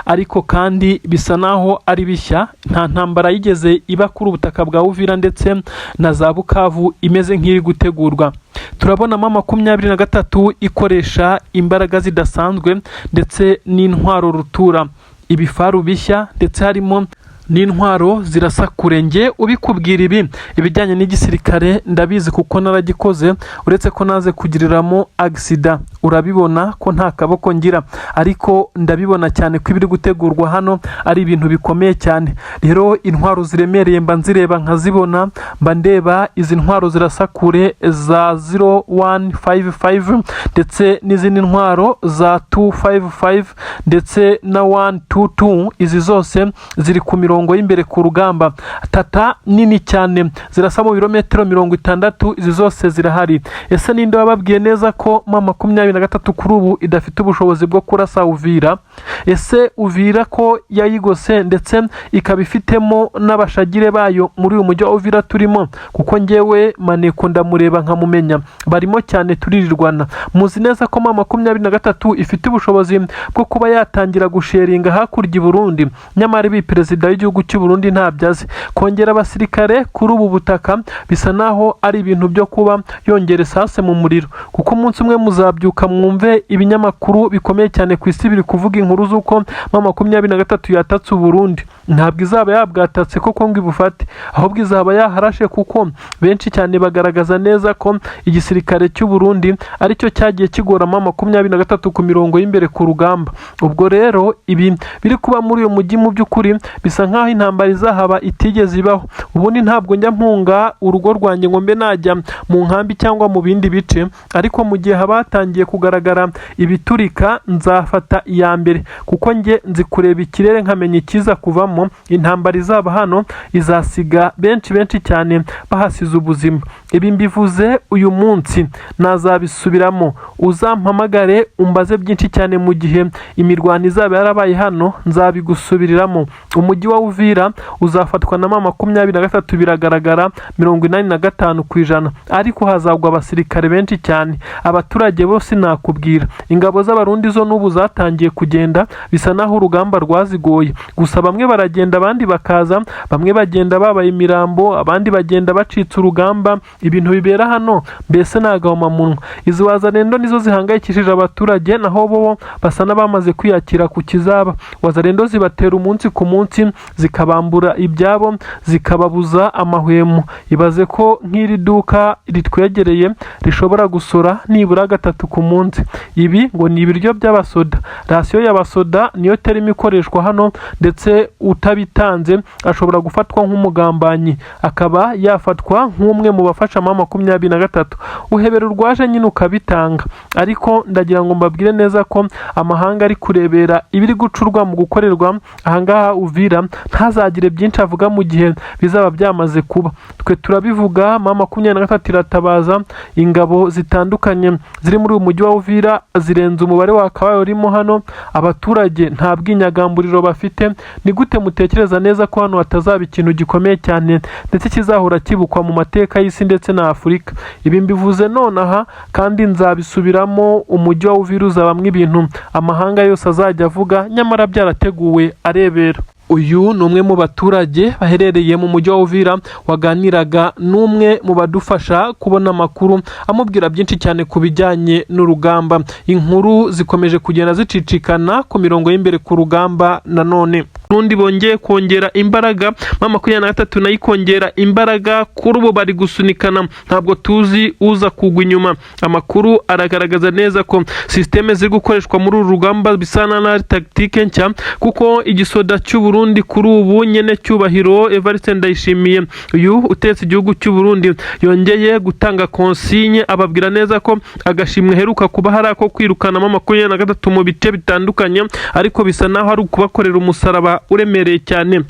ariko kandi bisa naho ari bishya. Nta ntambara yigeze iba kuri ubutaka bwa Uvira ndetse na za Bukavu imeze nk'iri gutegurwa. Turabonamo 23 ikoresha imbaraga zidasanzwe ndetse n'intwaro rutura, ibifaru bishya, ndetse harimo n'intwaro zirasa kure. Nge ubikubwira ibi, ibijyanye n'igisirikare ndabizi kuko naragikoze, uretse ko naze kugiriramo accident, urabibona ko nta kaboko ngira, ariko ndabibona cyane ko ibiri gutegurwa hano ari ibintu bikomeye cyane. Rero intwaro ziremereye mba nzireba nkazibona, mba ndeba izi ntwaro zirasa kure za 0155 ndetse n'izindi ntwaro za 255 ndetse na 122. Izi zose ziri ku mirongo y'imbere ku rugamba, tata nini cyane zirasa mu birometero 60, izi zose zirahari. Ese ninde wababwiye neza ko M23 kuri ubu idafite ubushobozi bwo kurasa Uvira? Ese Uvira ko yayigose ndetse ikaba ifitemo n'abashagire bayo muri uyu mujyi wa Uvira turimo? Kuko ngewe maneko ndamureba nkamumenya, barimo cyane turirirwana. Muzi neza ko M23 ifite ubushobozi bwo kuba yatangira gusheringa hakurya i Burundi? Nyamara ibi perezida w'igihugu cy'u Burundi ntabyo azi. Kongera abasirikare kuri ubu butaka bisa naho ari ibintu byo kuba yongera esase mu muriro, kuko umunsi umwe muzabyuka mwumve ibinyamakuru bikomeye cyane ku isi biri kuvuga inkuru z'uko M23 yatatse Uburundi. Ntabwo izaba yabwatatse koko ngo ibufate, ahubwo izaba yaharashe, kuko benshi cyane bagaragaza neza ko igisirikare cy'u Burundi aricyo cyagiye kigorama 23 ku mirongo y'imbere ku rugamba. Ubwo rero ibi biri kuba muri uyu mujyi mu by'ukuri bisa nk'aho intambara izahaba itigeze ibaho. Ubundi ntabwo njya mpunga urugo rwanjye ngo mbe najya mu nkambi cyangwa mu bindi bice, ariko mu gihe haba hatangiye kugaragara ibiturika nzafata iya mbere, kuko njye nzi kureba ikirere nkamenya ikiza kuvamo. Intambara izaba hano izasiga benshi benshi cyane bahasize ubuzima. Ibi mbivuze uyu munsi, nazabisubiramo. Uzampamagare umbaze byinshi cyane mu gihe imirwano izaba yarabaye hano, nzabigusubiriramo. Umujyi wa Uvira uzafatwa na M23, biragaragara 85%, ariko hazagwa abasirikare benshi cyane. Abaturage bose nakubwira, ingabo z'Abarundi zo n'ubu zatangiye kugenda, bisa naho urugamba rwazigoye. Gusa bamwe baragenda, abandi bakaza, bamwe bagenda babaye imirambo, abandi bagenda bacitse urugamba. Ibintu bibera hano mbese ni agahomamunwa. Izi Wazalendo nizo zihangayikishije abaturage, naho bo basa n'abamaze kwiyakira ku kizaba. Wazalendo zibatera umunsi ku munsi, zikabambura ibyabo, zikababuza amahwemo. Ibaze ko nk'iri duka ritwegereye rishobora gusora nibura gatatu ku munsi. Ibi ngo ni ibiryo by'abasoda, ration y'abasoda niyo terme ikoreshwa hano, ndetse utabitanze ashobora gufatwa nk'umugambanyi, akaba yafatwa nk'umwe mu bafasha M23. Uhebera urwaje nyine ukabitanga. Ariko ndagira ngo mbabwire neza ko amahanga ari kurebera ibiri gucurwa mu gukorerwa ahangaha Uvira, ntazagire byinshi avuga mu gihe bizaba byamaze kuba. Twe turabivuga, M23 iratabaza. Ingabo zitandukanye ziri muri uyu mujyi wa Uvira zirenze umubare wakabaye urimo hano. Abaturage nta bwinyagamburiro bafite. Ni gute mutekereza neza ko hano hatazaba ikintu gikomeye cyane, ndetse kizahora kibukwa mu mateka y'isi ndetse na Afurika? Ibi mbivuze nonaha kandi nzabisubiramo. Umujyi wa Uvira uzabamwo ibintu amahanga yose azajya avuga, nyamara byarateguwe arebera. Uyu ni umwe mu baturage baherereye mu mujyi wa Uvira waganiraga n'umwe mu badufasha kubona amakuru, amubwira byinshi cyane ku bijyanye n'urugamba. Inkuru zikomeje kugenda zicicikana ku mirongo y'imbere ku rugamba. Nanone n'undi bongeye kongera imbaraga, M23 nayo ikongera imbaraga. Kuri ubu bari gusunikana, ntabwo tuzi uza kugwa inyuma. Amakuru aragaragaza neza ko système ziri gukoreshwa muri uru rugamba bisa na tactique nshya, kuko igisoda cy'u Burundi kuri ubu nyene cyubahiro Evariste Ndayishimiye, uyu utetse igihugu cy'u Burundi, yongeye gutanga consigne, ababwira neza ko agashimwe heruka kuba hari ako kwirukana M23 mu bice bitandukanye, ariko bisa naho ari ukubakorera umusaraba uremereye cyane.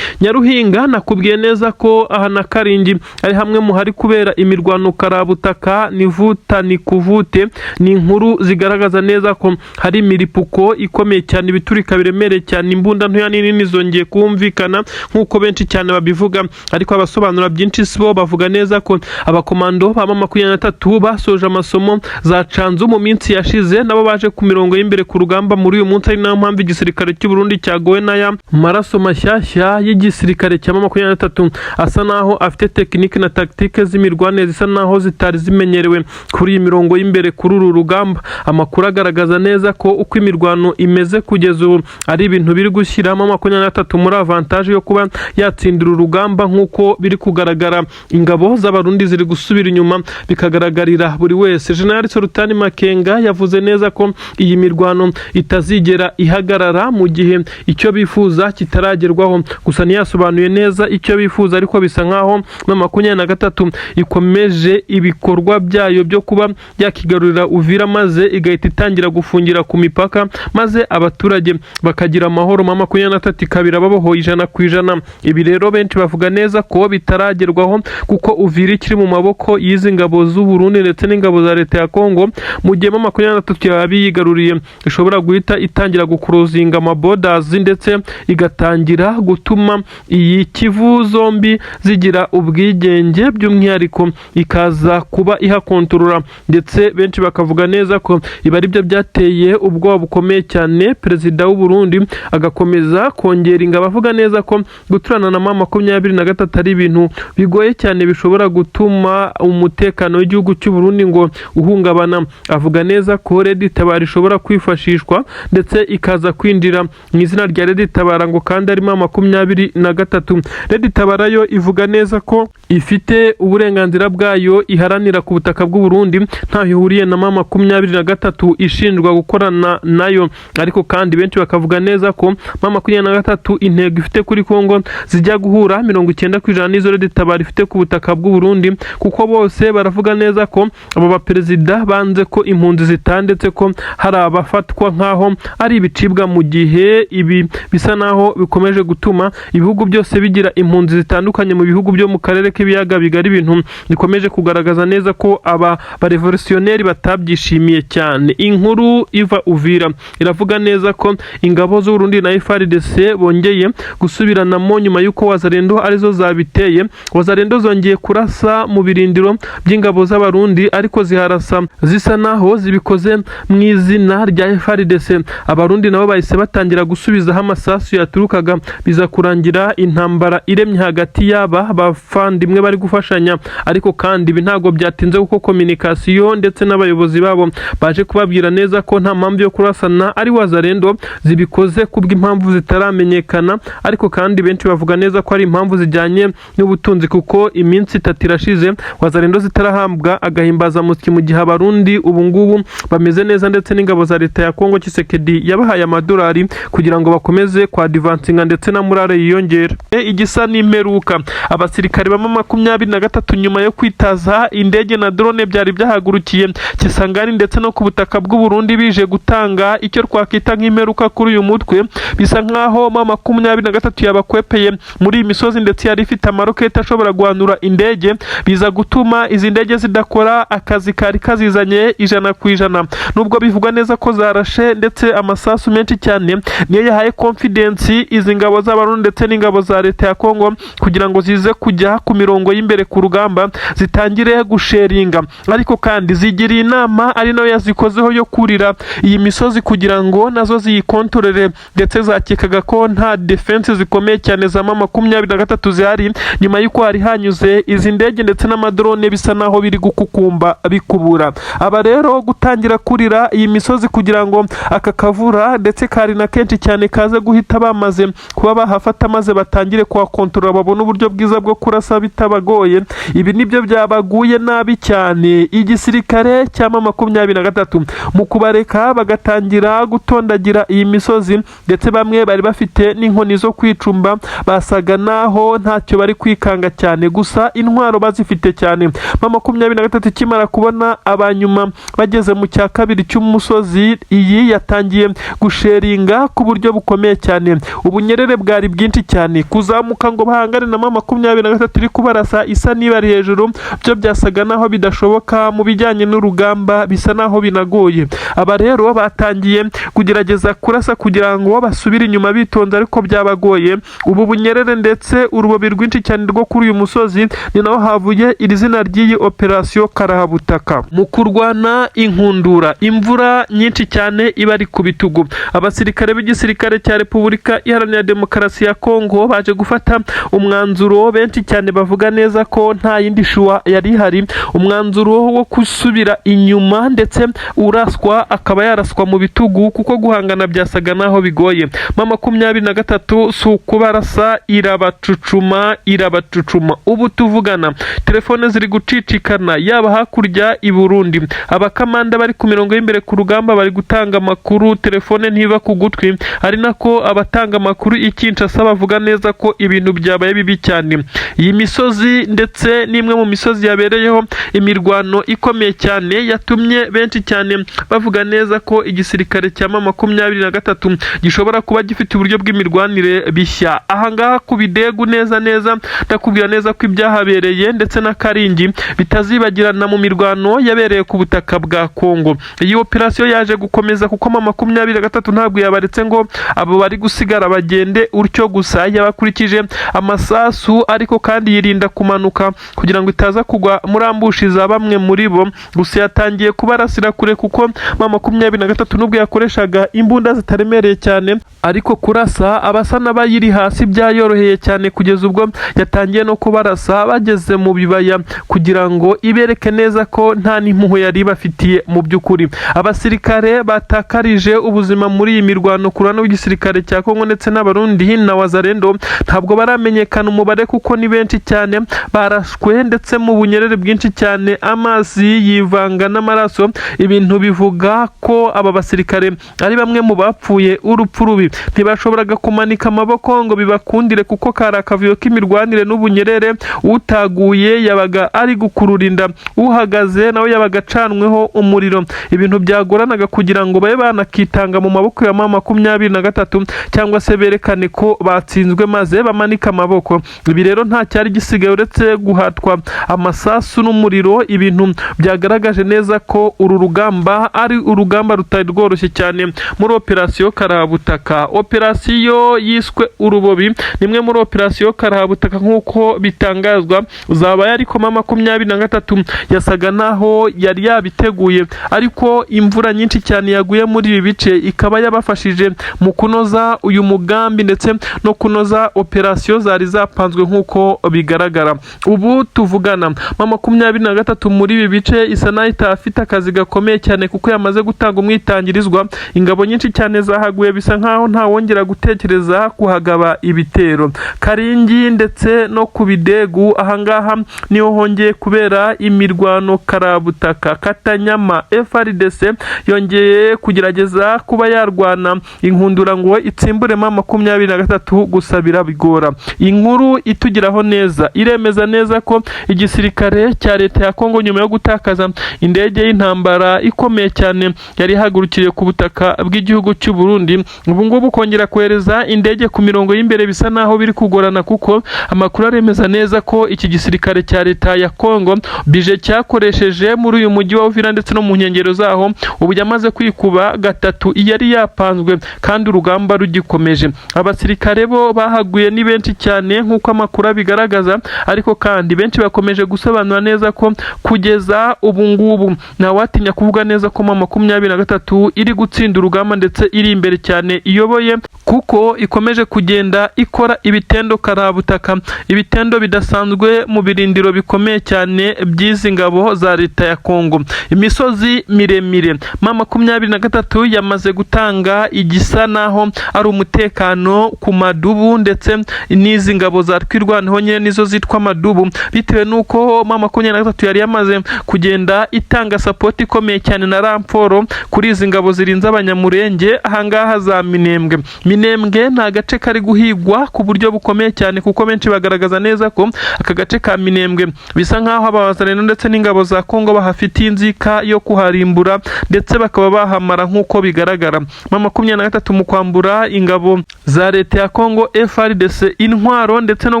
Nyaruhinga, nakubwiye neza ko aha na Karingi ari hamwe mu hari kubera imirwano karabutaka, nivuta ni kuvute. Ni inkuru zigaragaza neza ko hari imiripuko ikomeye cyane, ibiturika biremereye cyane, imbunda ntoya n'inini zongeye kumvikana nk'uko benshi cyane babivuga. Ariko abasobanura byinshi si bo bavuga neza ko abakomando ba 23 basoje amasomo za Canzu mu minsi yashize nabo baje ku mirongo y'imbere ku rugamba muri uyu munsi, ari nayo mpamvu igisirikare cy'u Burundi cyagowe n'aya maraso mashyashya y'igisirikare cya 23, asa naho afite technique na tactique z'imirwanire zisa naho zitari zimenyerewe kuri iyi mirongo y'imbere kuri uru rugamba. Amakuru agaragaza neza ko uko imirwano imeze kugeza ubu ari ibintu biri gushyiramo 23 muri avantage yo kuba yatsindira urugamba. Nk'uko biri kugaragara, ingabo z'Abarundi ziri gusubira inyuma, bikagaragarira buri wese. General Sultani Makenga yavuze neza ko iyi mirwano itazigera ihagarara mu gihe icyo bifuza kitaragerwaho. Gusa ntiyasobanuye neza icyo bifuza, ariko bisa nkaho na 23 ikomeje ibikorwa byayo byo kuba yakigarurira Uvira, maze igahita itangira gufungira ku mipaka, maze abaturage bakagira amahoro. 23 ikabira babohoye 100%. Ibi rero benshi bavuga neza ko bitaragerwaho, kuko Uvira ikiri mu maboko y'izi ngabo z'u Burundi ndetse n'ingabo za leta ya Kongo. Mu gihe 23 yaba yigaruriye, ishobora guhita itangira guclosinga amaborders, ndetse igatangira gutuma iyi Kivu zombi zigira ubwigenge, by'umwihariko ikaza kuba ihakontorora. Ndetse benshi bakavuga neza ko ibi ari byo byateye ubwoba bukomeye cyane perezida w'u Burundi, agakomeza kongera ingabo, avuga neza ko guturana na 23 ari ibintu bigoye cyane, bishobora gutuma umutekano w'igihugu cy'u Burundi ngo uhungabana. Avuga neza ko Red Tabara ishobora kwifashishwa, ndetse ikaza kwinjira mu izina rya Red Tabara, ngo kandi arimo 23. M23. Red Tabara yo ivuga neza ko ifite uburenganzira bwayo iharanira ku butaka bw'u Burundi, ntaho ihuriye na M23 ishinjwa gukorana nayo. Ariko kandi benshi bakavuga neza ko M23 intego ifite kuri Kongo zijya guhura 90% n'izo Red Tabara ifite ku butaka bw'u Burundi, kuko bose baravuga neza ko abo baperezida banze ko impunzi zitandetse, ko hari abafatwa nk'aho ari ibicibwa, mu gihe ibi bisa naho bikomeje gutuma ibihugu byose bigira impunzi zitandukanye mu bihugu byo mu karere k'ibiyaga bigari, ibintu bikomeje kugaragaza neza ko aba barevolutionneri batabyishimiye cyane. Inkuru iva Uvira iravuga neza ko ingabo z'u Burundi na FARDC bongeye gusubiranamo nyuma y'uko Wazalendo arizo zabiteye. Wazalendo zongeye kurasa mu birindiro by'ingabo z'Abarundi, ariko ziharasa zisa naho zibikoze mu izina rya FARDC. Abarundi nabo bahise batangira gusubizaho amasasu yaturukaga, biza kurangira intambara iremye hagati y'aba bavandimwe bari gufashanya. Ariko kandi ibi ntabwo byatinze, kuko communication ndetse n'abayobozi babo baje kubabwira neza ko nta mpamvu yo kurasana, ari Wazalendo zibikoze kubw'impamvu zitaramenyekana. Ariko kandi benshi bavuga neza ko ari impamvu zijyanye n'ubutunzi, kuko iminsi 3 irashize Wazalendo zitarahabwa agahimbazamusyi, mu gihe Abarundi ubu ngubu bameze neza, ndetse n'ingabo za leta ya Kongo Tshisekedi yabahaye amadolari kugira ngo bakomeze kwadvancinga ndetse na morale yiyongera. Igisa n'imperuka, abasirikare ba M23 nyuma yo kwitaza indege na drone byari byahagurukiye Kisangani ndetse no ku butaka bw'u Burundi bije gutanga icyo twakwita nk'imperuka kuri uyu mutwe, bisa nkaho M23 yabakwepeye muri iyi misozi, ndetse yari ifite amaroketi ashobora guhanura indege, biza gutuma izi ndege zidakora akazi kari kazizanye 100%, nubwo bivugwa neza ko zarashe, ndetse amasasu menshi cyane niyo yahaye confidence izi ngabo z'Abarundi ndetse n'ingabo za leta ya Kongo kugira ngo zize kujya ku mirongo y'imbere ku rugamba zitangire gushellinga. Ariko kandi zigiriye inama, ari nayo yazikozeho, yo kurira iyi misozi kugira ngo nazo ziyikontorere, ndetse zakekaga ko nta defense zikomeye cyane za M23 zihari, nyuma y'uko hari hanyuze izi ndege ndetse n'amadrone bisa naho biri gukukumba bikubura. Aba rero gutangira kurira iyi misozi kugira ngo aka kavura ndetse kari na kenshi cyane kaze guhita bamaze kuba bahafata, maze batangire kuhakontorora, babone uburyo bwiza bwo kurasa bitabagoye. Ibi nibyo byabaguye nabi cyane igisirikare cya M23 mu kubareka bagatangira gutondagira iyi misozi, ndetse bamwe bari bafite n'inkoni zo kwicumba, basaga naho ntacyo bari kwikanga cyane, gusa intwaro bazifite cyane. M23 ikimara kubona abanyuma bageze mu cya kabiri cy'umusozi, iyi yatangiye gushellinga ku buryo bukomeye cyane. Ubunyerere bwari bwinshi cyane, kuzamuka ngo bahangane na M23 iri kubarasa isa n'ibari hejuru, byo byasaga naho bidashoboka. Mu bijyanye n'urugamba bisa naho binagoye. Aba rero batangiye kugerageza kurasa kugira ngo basubire inyuma bitonze, ariko byabagoye. Ubu bunyerere ndetse urubobi rwinshi cyane rwo kuri uyu musozi, ni naho havuye iri zina ry'iyi operasiyo karahabutaka. Mu kurwana inkundura, imvura nyinshi cyane iba ari ku bitugu, abasirikare b'igisirikare cya Repubulika Iharanira Demokarasi ya Kongo baje gufata umwanzuro. Benshi cyane bavuga neza ko nta yindi choix yari ihari, umwanzuro wo gusubira inyuma, ndetse uraswa akaba yaraswa mu bitugu, kuko guhangana byasaga naho bigoye. M23 si ukubarasa, irabacucuma, irabacucuma. Ubu tuvugana telefone ziri gucicikana, yaba hakurya i Burundi abakamanda bari ku mirongo y'imbere ku rugamba bari gutanga amakuru, telefone ntiva ku gutwi, ari nako abatanga amakuru i Kinshasa bavuga neza ko ibintu byabaye bibi cyane. Iyi misozi ndetse n'imwe mu misozi yabereyeho imirwano ikomeye cyane, yatumye benshi cyane bavuga neza ko igisirikare cya M23 gishobora kuba gifite uburyo bw'imirwanire bishya. Ahangaha ku Bidegu neza neza, ndakubwira neza ko ibyahabereye ndetse na Karingi bitazibagirana mu mirwano yabereye ku butaka bwa Kongo. Iyi operasiyo yaje gukomeza, kuko M23 ntabwo yabaretse ngo abo bari gusigara bagende utyo gusa, yabakurikije amasasu, ariko kandi yirinda kumanuka kugira ngo itaza kugwa muri ambush za bamwe muri bo. Gusa yatangiye kubarasira kure, kuko M23 nubwo yakoreshaga imbunda zitaremereye cyane, ariko kurasa abasa n'abayiri hasi byayoroheye cyane, kugeza ubwo yatangiye no kubarasa bageze mu bibaya kugira ngo ibereke neza ko nta n'impuhwe yari ibafitiye. Mu by'ukuri abasirikare batakarije ubuzima muri iyi mirwano ku ruhande rw'igisirikare cya Kongo ndetse n'Abarundi ni na Wazalendo ntabwo baramenyekana umubare kuko ni benshi cyane, barashwe ndetse mu bunyerere bwinshi cyane, amazi yivanga n'amaraso. Ibintu bivuga ko aba basirikare ari bamwe mu bapfuye urupfu rubi. Ntibashoboraga kumanika amaboko ngo bibakundire kuko kari akavuyo k'imirwanire n'ubunyerere. Utaguye yabaga ari gukurura inda, uhagaze nawe yabaga acanweho umuriro. Ibintu byagoranaga kugira ngo babe banakitanga mu maboko ya M23 cyangwa se berekane ko batsinzwe maze bamanike amaboko. Ibi rero nta cyari gisigaye uretse guhatwa amasasu n'umuriro. Ibintu byagaragaje neza ko uru rugamba ari urugamba rutari rworoshye cyane muri operasiyo Karabutaka. Operasiyo yiswe Urubobi ni imwe muri operasiyo Karabutaka nk'uko bitangazwa zabaye, ariko M23 yasaga naho yari yabiteguye, ariko imvura nyinshi cyane yaguye muri ibi bice ikaba yabafashije mu kunoza uyu mugambi ndetse no kunoza operasiyo zari zapanzwe nk'uko bigaragara. Ubu tuvugana, M23 muri ibi bice isa naho itafite akazi gakomeye cyane kuko yamaze gutanga umwitangirizwa. Ingabo nyinshi cyane zahaguye, bisa nkaho ntawongera gutekereza kuhagaba ibitero. Karingi ndetse no ku Bidegu, ahangaha niho hongeye kubera imirwano karabutaka. Katanyama, FARDC yongeye kugerageza kuba yarwana inkundura ngo itsimbure M23, gusa birabigora. Inkuru itugeraho neza iremeza neza ko igisirikare cya leta ya Kongo, nyuma yo gutakaza indege y'intambara ikomeye cyane yari ihagurukiye ku butaka bw'igihugu cy'u Burundi, ubu ngubu kongera kohereza indege ku mirongo y'imbere bisa naho biri kugorana, kuko amakuru aremeza neza ko iki gisirikare cya leta ya Kongo bije cyakoresheje muri uyu mujyi wa Uvira ndetse no mu nkengero zaho ubu yamaze kwikuba gatatu yari yapanzwe kandi urugamba rugikomeje. Abasirikare bo bahaguye ni benshi cyane nk'uko amakuru abigaragaza, ariko kandi benshi bakomeje gusobanura neza ko kugeza ubu ngubu ntawatinya kuvuga neza ko M23 iri gutsinda urugamba ndetse iri imbere cyane iyoboye, kuko ikomeje kugenda ikora ibitendo karabutaka, ibitendo bidasanzwe mu birindiro bikomeye cyane by'izi ngabo za leta ya Kongo. Imisozi miremire, M23 yamaze gutanga igisa naho ari umutekano ku madubu, ndetse n'izi ngabo za Twirwaneho nyine nizo zitwa madubu, bitewe n'uko M23 yari yamaze kugenda itanga support ikomeye cyane na renfort kuri izi ngabo zirinze Abanyamurenge ahangaha za Minembwe. Minembwe ni agace kari guhigwa ku buryo bukomeye cyane, kuko benshi bagaragaza neza ko aka gace ka Minembwe bisa nk'aho abazalendo ndetse n'ingabo za Kongo bahafitiye inzika yo kuharimbura ndetse bakaba bahamara nk'uko bigaragara. M23 mu kwambura ingabo za leta ya Kongo FARDC intwaro ndetse no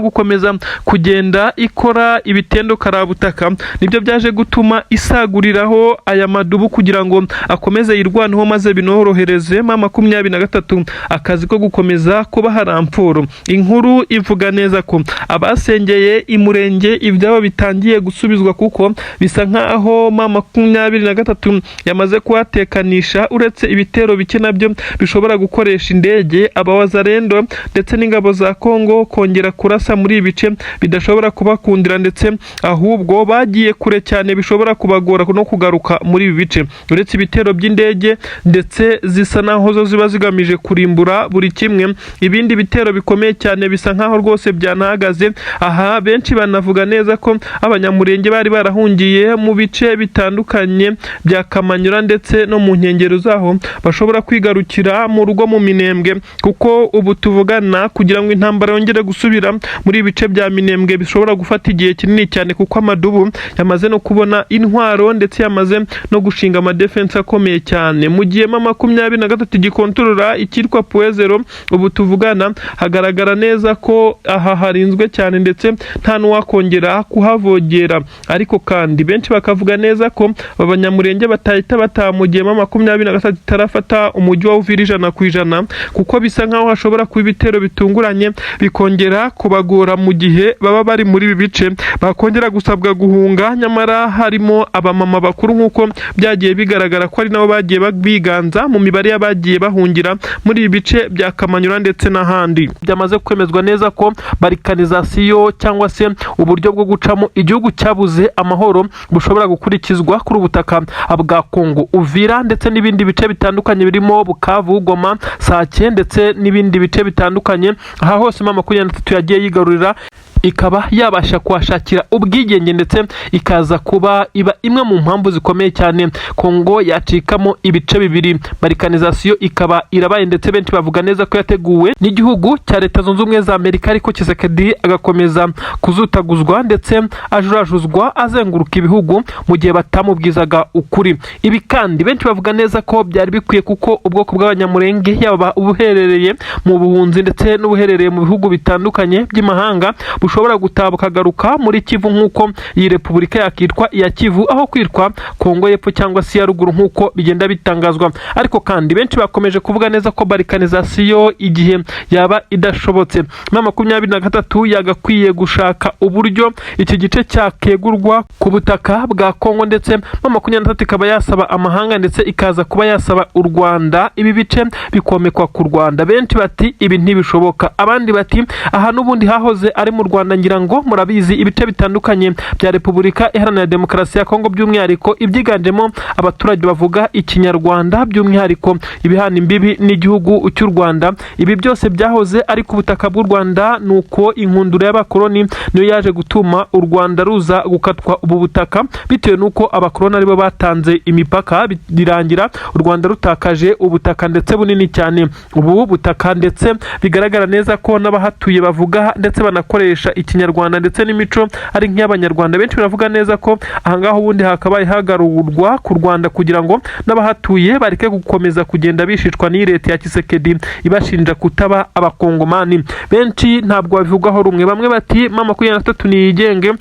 gukomeza kugenda ikora ibitendo karabutaka, nibyo byaje gutuma isaguriraho aya madubu kugira ngo akomeze yirwaneho, maze binorohereze M23 akazi ko gukomeza kubaha renfort. Inkuru ivuga neza ko abasengeye imurenge ibyabo bitangiye gusubizwa, kuko bisa nkaho M23 yamaze kuhatekanisha, uretse ibitero bike nabyo bishobora gukoresha indege. Abawazalendo ndetse n'ingabo za Kongo kongera kurasa muri ibi bice bidashobora kubakundira, ndetse ahubwo bagiye kure cyane bishobora kubagora no kugaruka muri ibi bice, uretse ibitero by'indege ndetse zisa naho zo ziba zigamije kurimbura buri kimwe. Ibindi bitero bikomeye cyane bisa nkaho rwose byanahagaze. Aha benshi banavuga neza ko Abanyamurenge bari barahungiye mu bice bitandukanye bya Kamanyura ndetse no mu nkengero zaho bashobora kwigarukira mu rugo mu Minembwe, kuko ubu tuvugana kugira ngo intambara yongere gusubira muri ibi bice bya Minembwe bishobora gufata igihe kinini cyane, kuko amadubu yamaze no kubona intwaro ndetse yamaze no gushinga amadefense akomeye cyane, mu gihe M23 gikontorora icyitwa Point Zéro. Ubu tuvugana hagaragara neza ko aha harinzwe cyane ndetse nta n'uwakongera kuhavogera. Ariko kandi benshi bakavuga neza ko aba Banyamurenge batahita bataha mu gihe M23 itarafata umujyi wa Uvira 100%, kuko bisa nkaho hashobora kuba ibitero bitunguranye bikongera kubagora mu gihe baba bari muri ibi bice, bakongera gusabwa guhunga, nyamara harimo abamama bakuru nk'uko byagiye bigaragara ko ari nabo bagiye biganza mu mibare y'abagiye bahungira muri ibi bice bya Kamanyura ndetse n'ahandi. Byamaze kwemezwa neza ko balkanisation cyangwa se uburyo bwo gucamo igihugu cyabuze amahoro bushobora gukurikizwa kuri ubutaka bwa Kongo, Uvira ndetse n'ibindi bice bitandukanye birimo Bukavu, Goma, Sake ndetse n'ibindi bice bitandukanye. bitandukanye. Aha hose M23 yagiye yigarurira, ikaba yabasha kuhashakira ubwigenge, ndetse ikaza kuba iba imwe mu mpamvu zikomeye cyane Kongo yacikamo ibice bibiri. Balkanisation ikaba irabaye, ndetse benshi bavuga neza ko yateguwe n'igihugu cya Leta Zunze Ubumwe za Amerika, ariko Tshisekedi agakomeza kuzutaguzwa ndetse ajurajuzwa azenguruka ibihugu mu gihe batamubwizaga ukuri. Ibi kandi benshi bavuga neza ko byari bikwiye, kuko ubwoko bw'Abanyamurenge, yaba ubuherereye mu buhunzi ndetse n'ubuherereye mu bihugu bitandukanye by'imahanga, bushobora gutaha bukagaruka muri Kivu, nk'uko iyi repubulika yakitwa iya Kivu aho kwitwa Kongo y'Epfo cyangwa se iya ruguru nk'uko bigenda bitangazwa. Ariko kandi benshi bakomeje kuvuga neza ko balkanisation igihe yaba idashobotse, M23 yagakwiye gushaka uburyo iki gice cyakegurwa ku butaka bwa Kongo, ndetse M23 ikaba yasaba amahanga, ndetse ikaza kuba yasaba u Rwanda, ibi bice bikomekwa ku Rwanda. Benshi bati ibi ntibishoboka, abandi bati aha n'ubundi hahoze ari mu Rwanda. Ngira ngo murabizi, ibice bitandukanye bya Repubulika Iharanira Demokarasi ya Kongo, by'umwihariko ibyiganjemo abaturage bavuga Ikinyarwanda, by'umwihariko ibihana imbibi n'igihugu cy'u Rwanda, ibi byose byahoze ari ku butaka bw'u Rwanda. Nuko inkundura y'abakoloni niyo yaje gutuma u Rwanda ruza gukatwa ubu butaka, bitewe n'uko abakoloni aribo batanze imipaka, birangira u Rwanda rutakaje ubutaka ndetse bunini cyane. Ubu butaka ndetse bigaragara neza ko n'abahatuye bavuga ndetse banakoresha Ikinyarwanda, ndetse n'imico ari nk'iy'Abanyarwanda. Benshi baravuga neza ko ahangaha ubundi hakabaye hagarurwa ku Rwanda, kugira ngo n'abahatuye bareke gukomeza kugenda bishishwa n'iyi leta ya Tshisekedi ibashinja kutaba Abakongomani. Benshi ntabwo babivugaho rumwe. Bamwe bati M23 niyigenge,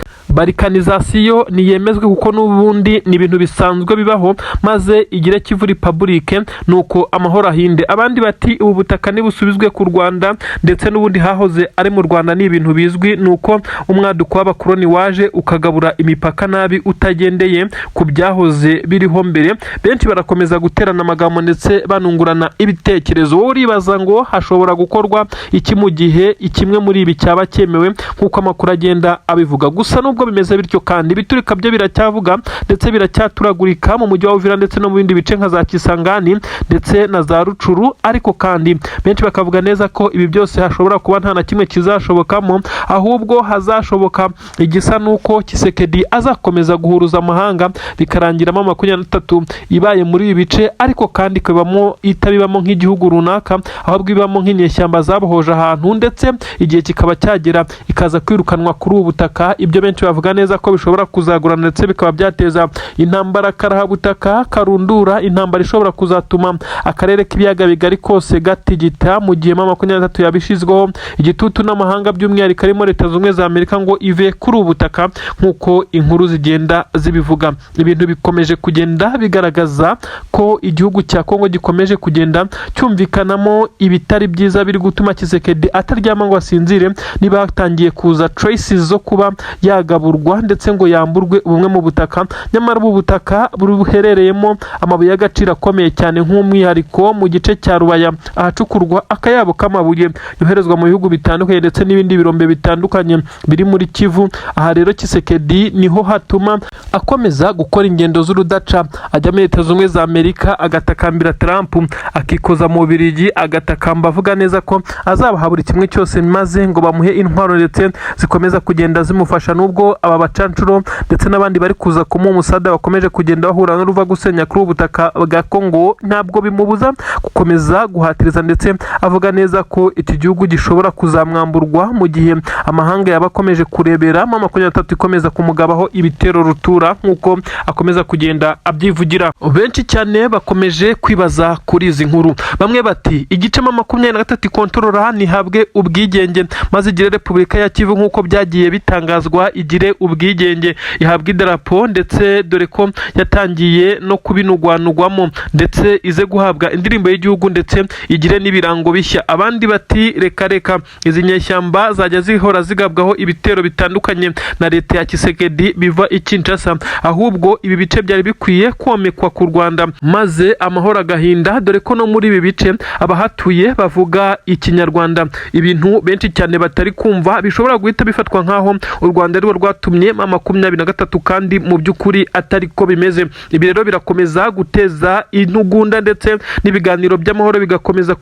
balkanisation niyemezwe, kuko n'ubundi ni ibintu bisanzwe bibaho, maze igire Kivu Republic, nuko amahoro ahinde. Abandi bati ubu butaka nibusubizwe ku Rwanda, ndetse n'ubundi hahoze ari mu Rwanda, ni ibintu bizwi, nuko umwaduko w'abakoloni waje ukagabura imipaka nabi utagendeye ku byahoze biriho mbere. Benshi barakomeza guterana amagambo ndetse banungurana ibitekerezo. Wowe uribaza ngo hashobora gukorwa iki mu gihe kimwe muri ibi cyaba cyemewe nk'uko amakuru agenda abivuga? Gusa nubwo bimeze bityo kandi, ibiturika byo biracyavuga ndetse biracyaturagurika mu mujyi wa Uvira ndetse no mu bindi bice nka za Kisangani ndetse na za Rutshuru. Ariko kandi benshi bakavuga neza ko ibi byose hashobora kuba nta na kimwe kizashobokamo, ahubwo hazashoboka igisa n'uko Tshisekedi azakomeza guhuruza amahanga, bikarangiramo 23 ibaye muri ibi bice, ariko kandi ikabamo itabibamo nk'igihugu runaka, ahubwo ibamo nk'inyeshyamba zabohoje ahantu, ndetse igihe kikaba cyagera ikaza kwirukanwa kuri ubu butaka. Ibyo benshi bavuga neza ko bishobora kuzagurana ndetse bikaba byateza intambara karahabutaka karundura, intambara ishobora kuzatuma akarere k'Ibiyaga Bigari kose gatigita, mu gihe M23 yabishizweho igitutu n'amahanga, by'umwihariko arimo Leta Zunze Ubumwe za Amerika, ngo ive kuri ubu butaka nk'uko inkuru zigenda zibivuga. Ibintu bikomeje kugenda bigaragaza ko igihugu cya Kongo gikomeje kugenda cyumvikanamo ibitari byiza biri gutuma Tshisekedi ataryama ngo asinzire, niba hatangiye kuza traces zo kuba yagaburwa ndetse ngo yamburwe bumwe mu butaka, nyamara ubu butaka buherereyemo amabuye y'agaciro akomeye cyane, nk'umwihariko mu gice cya Rubaya ahacukurwa akayabo k'amabuye yoherezwa mu bihugu bitandukanye, ndetse n'ibindi birombe bitandukanye biri muri Kivu. Aha rero Tshisekedi niho hatuma akomeza gukora ingendo z'urudaca, ajya muri Leta Zunze Ubumwe za Amerika agatakambira Trump, akikoza mu Bubiligi agatakamba avuga neza ko azabaha buri kimwe cyose, maze ngo bamuhe intwaro ndetse zikomeza kugenda zimufasha. Nubwo aba bacancuro ndetse n'abandi bari kuza kumuha umusada bakomeje kugenda bahura n'uruva gusenya kuri ubu butaka bwa Kongo, ntabwo bimubuza gukomeza guhatiriza ndetse avuga neza ko iki gihugu gishobora kuzamwamburwa mu gihe amahanga yaba akomeje kurebera M23 ikomeza kumugabaho ibitero rutura, nk'uko akomeza kugenda abyivugira. Benshi cyane bakomeje kwibaza kuri izi nkuru. Bamwe bati igice M23 ikontorora ntihabwe ubwigenge, maze igire Repubulika ya Kivu nk'uko byagiye bitangazwa, igire ubwigenge, ihabwe idarapo, ndetse dore ko yatangiye no kubinugwanugwamo, ndetse ize guhabwa indirimbo y'igihugu, ndetse igire n'ibirango bishya. Abandi bati reka reka, izi nyeshyamba zajya zihora zigabwaho ibitero bitandukanye na leta ya Tshisekedi biva i Kinshasa, ahubwo ibi bice byari bikwiye komekwa ku Rwanda maze amahoro agahinda, dore ko no muri ibi bice abahatuye bavuga Ikinyarwanda. Ibintu benshi cyane batari kumva, bishobora guhita bifatwa nk'aho u Rwanda arirwo rwatumye M23, kandi mu by'ukuri atari ko bimeze. Ibi rero birakomeza guteza intugunda, ndetse n'ibiganiro by'amahoro bigakomeza.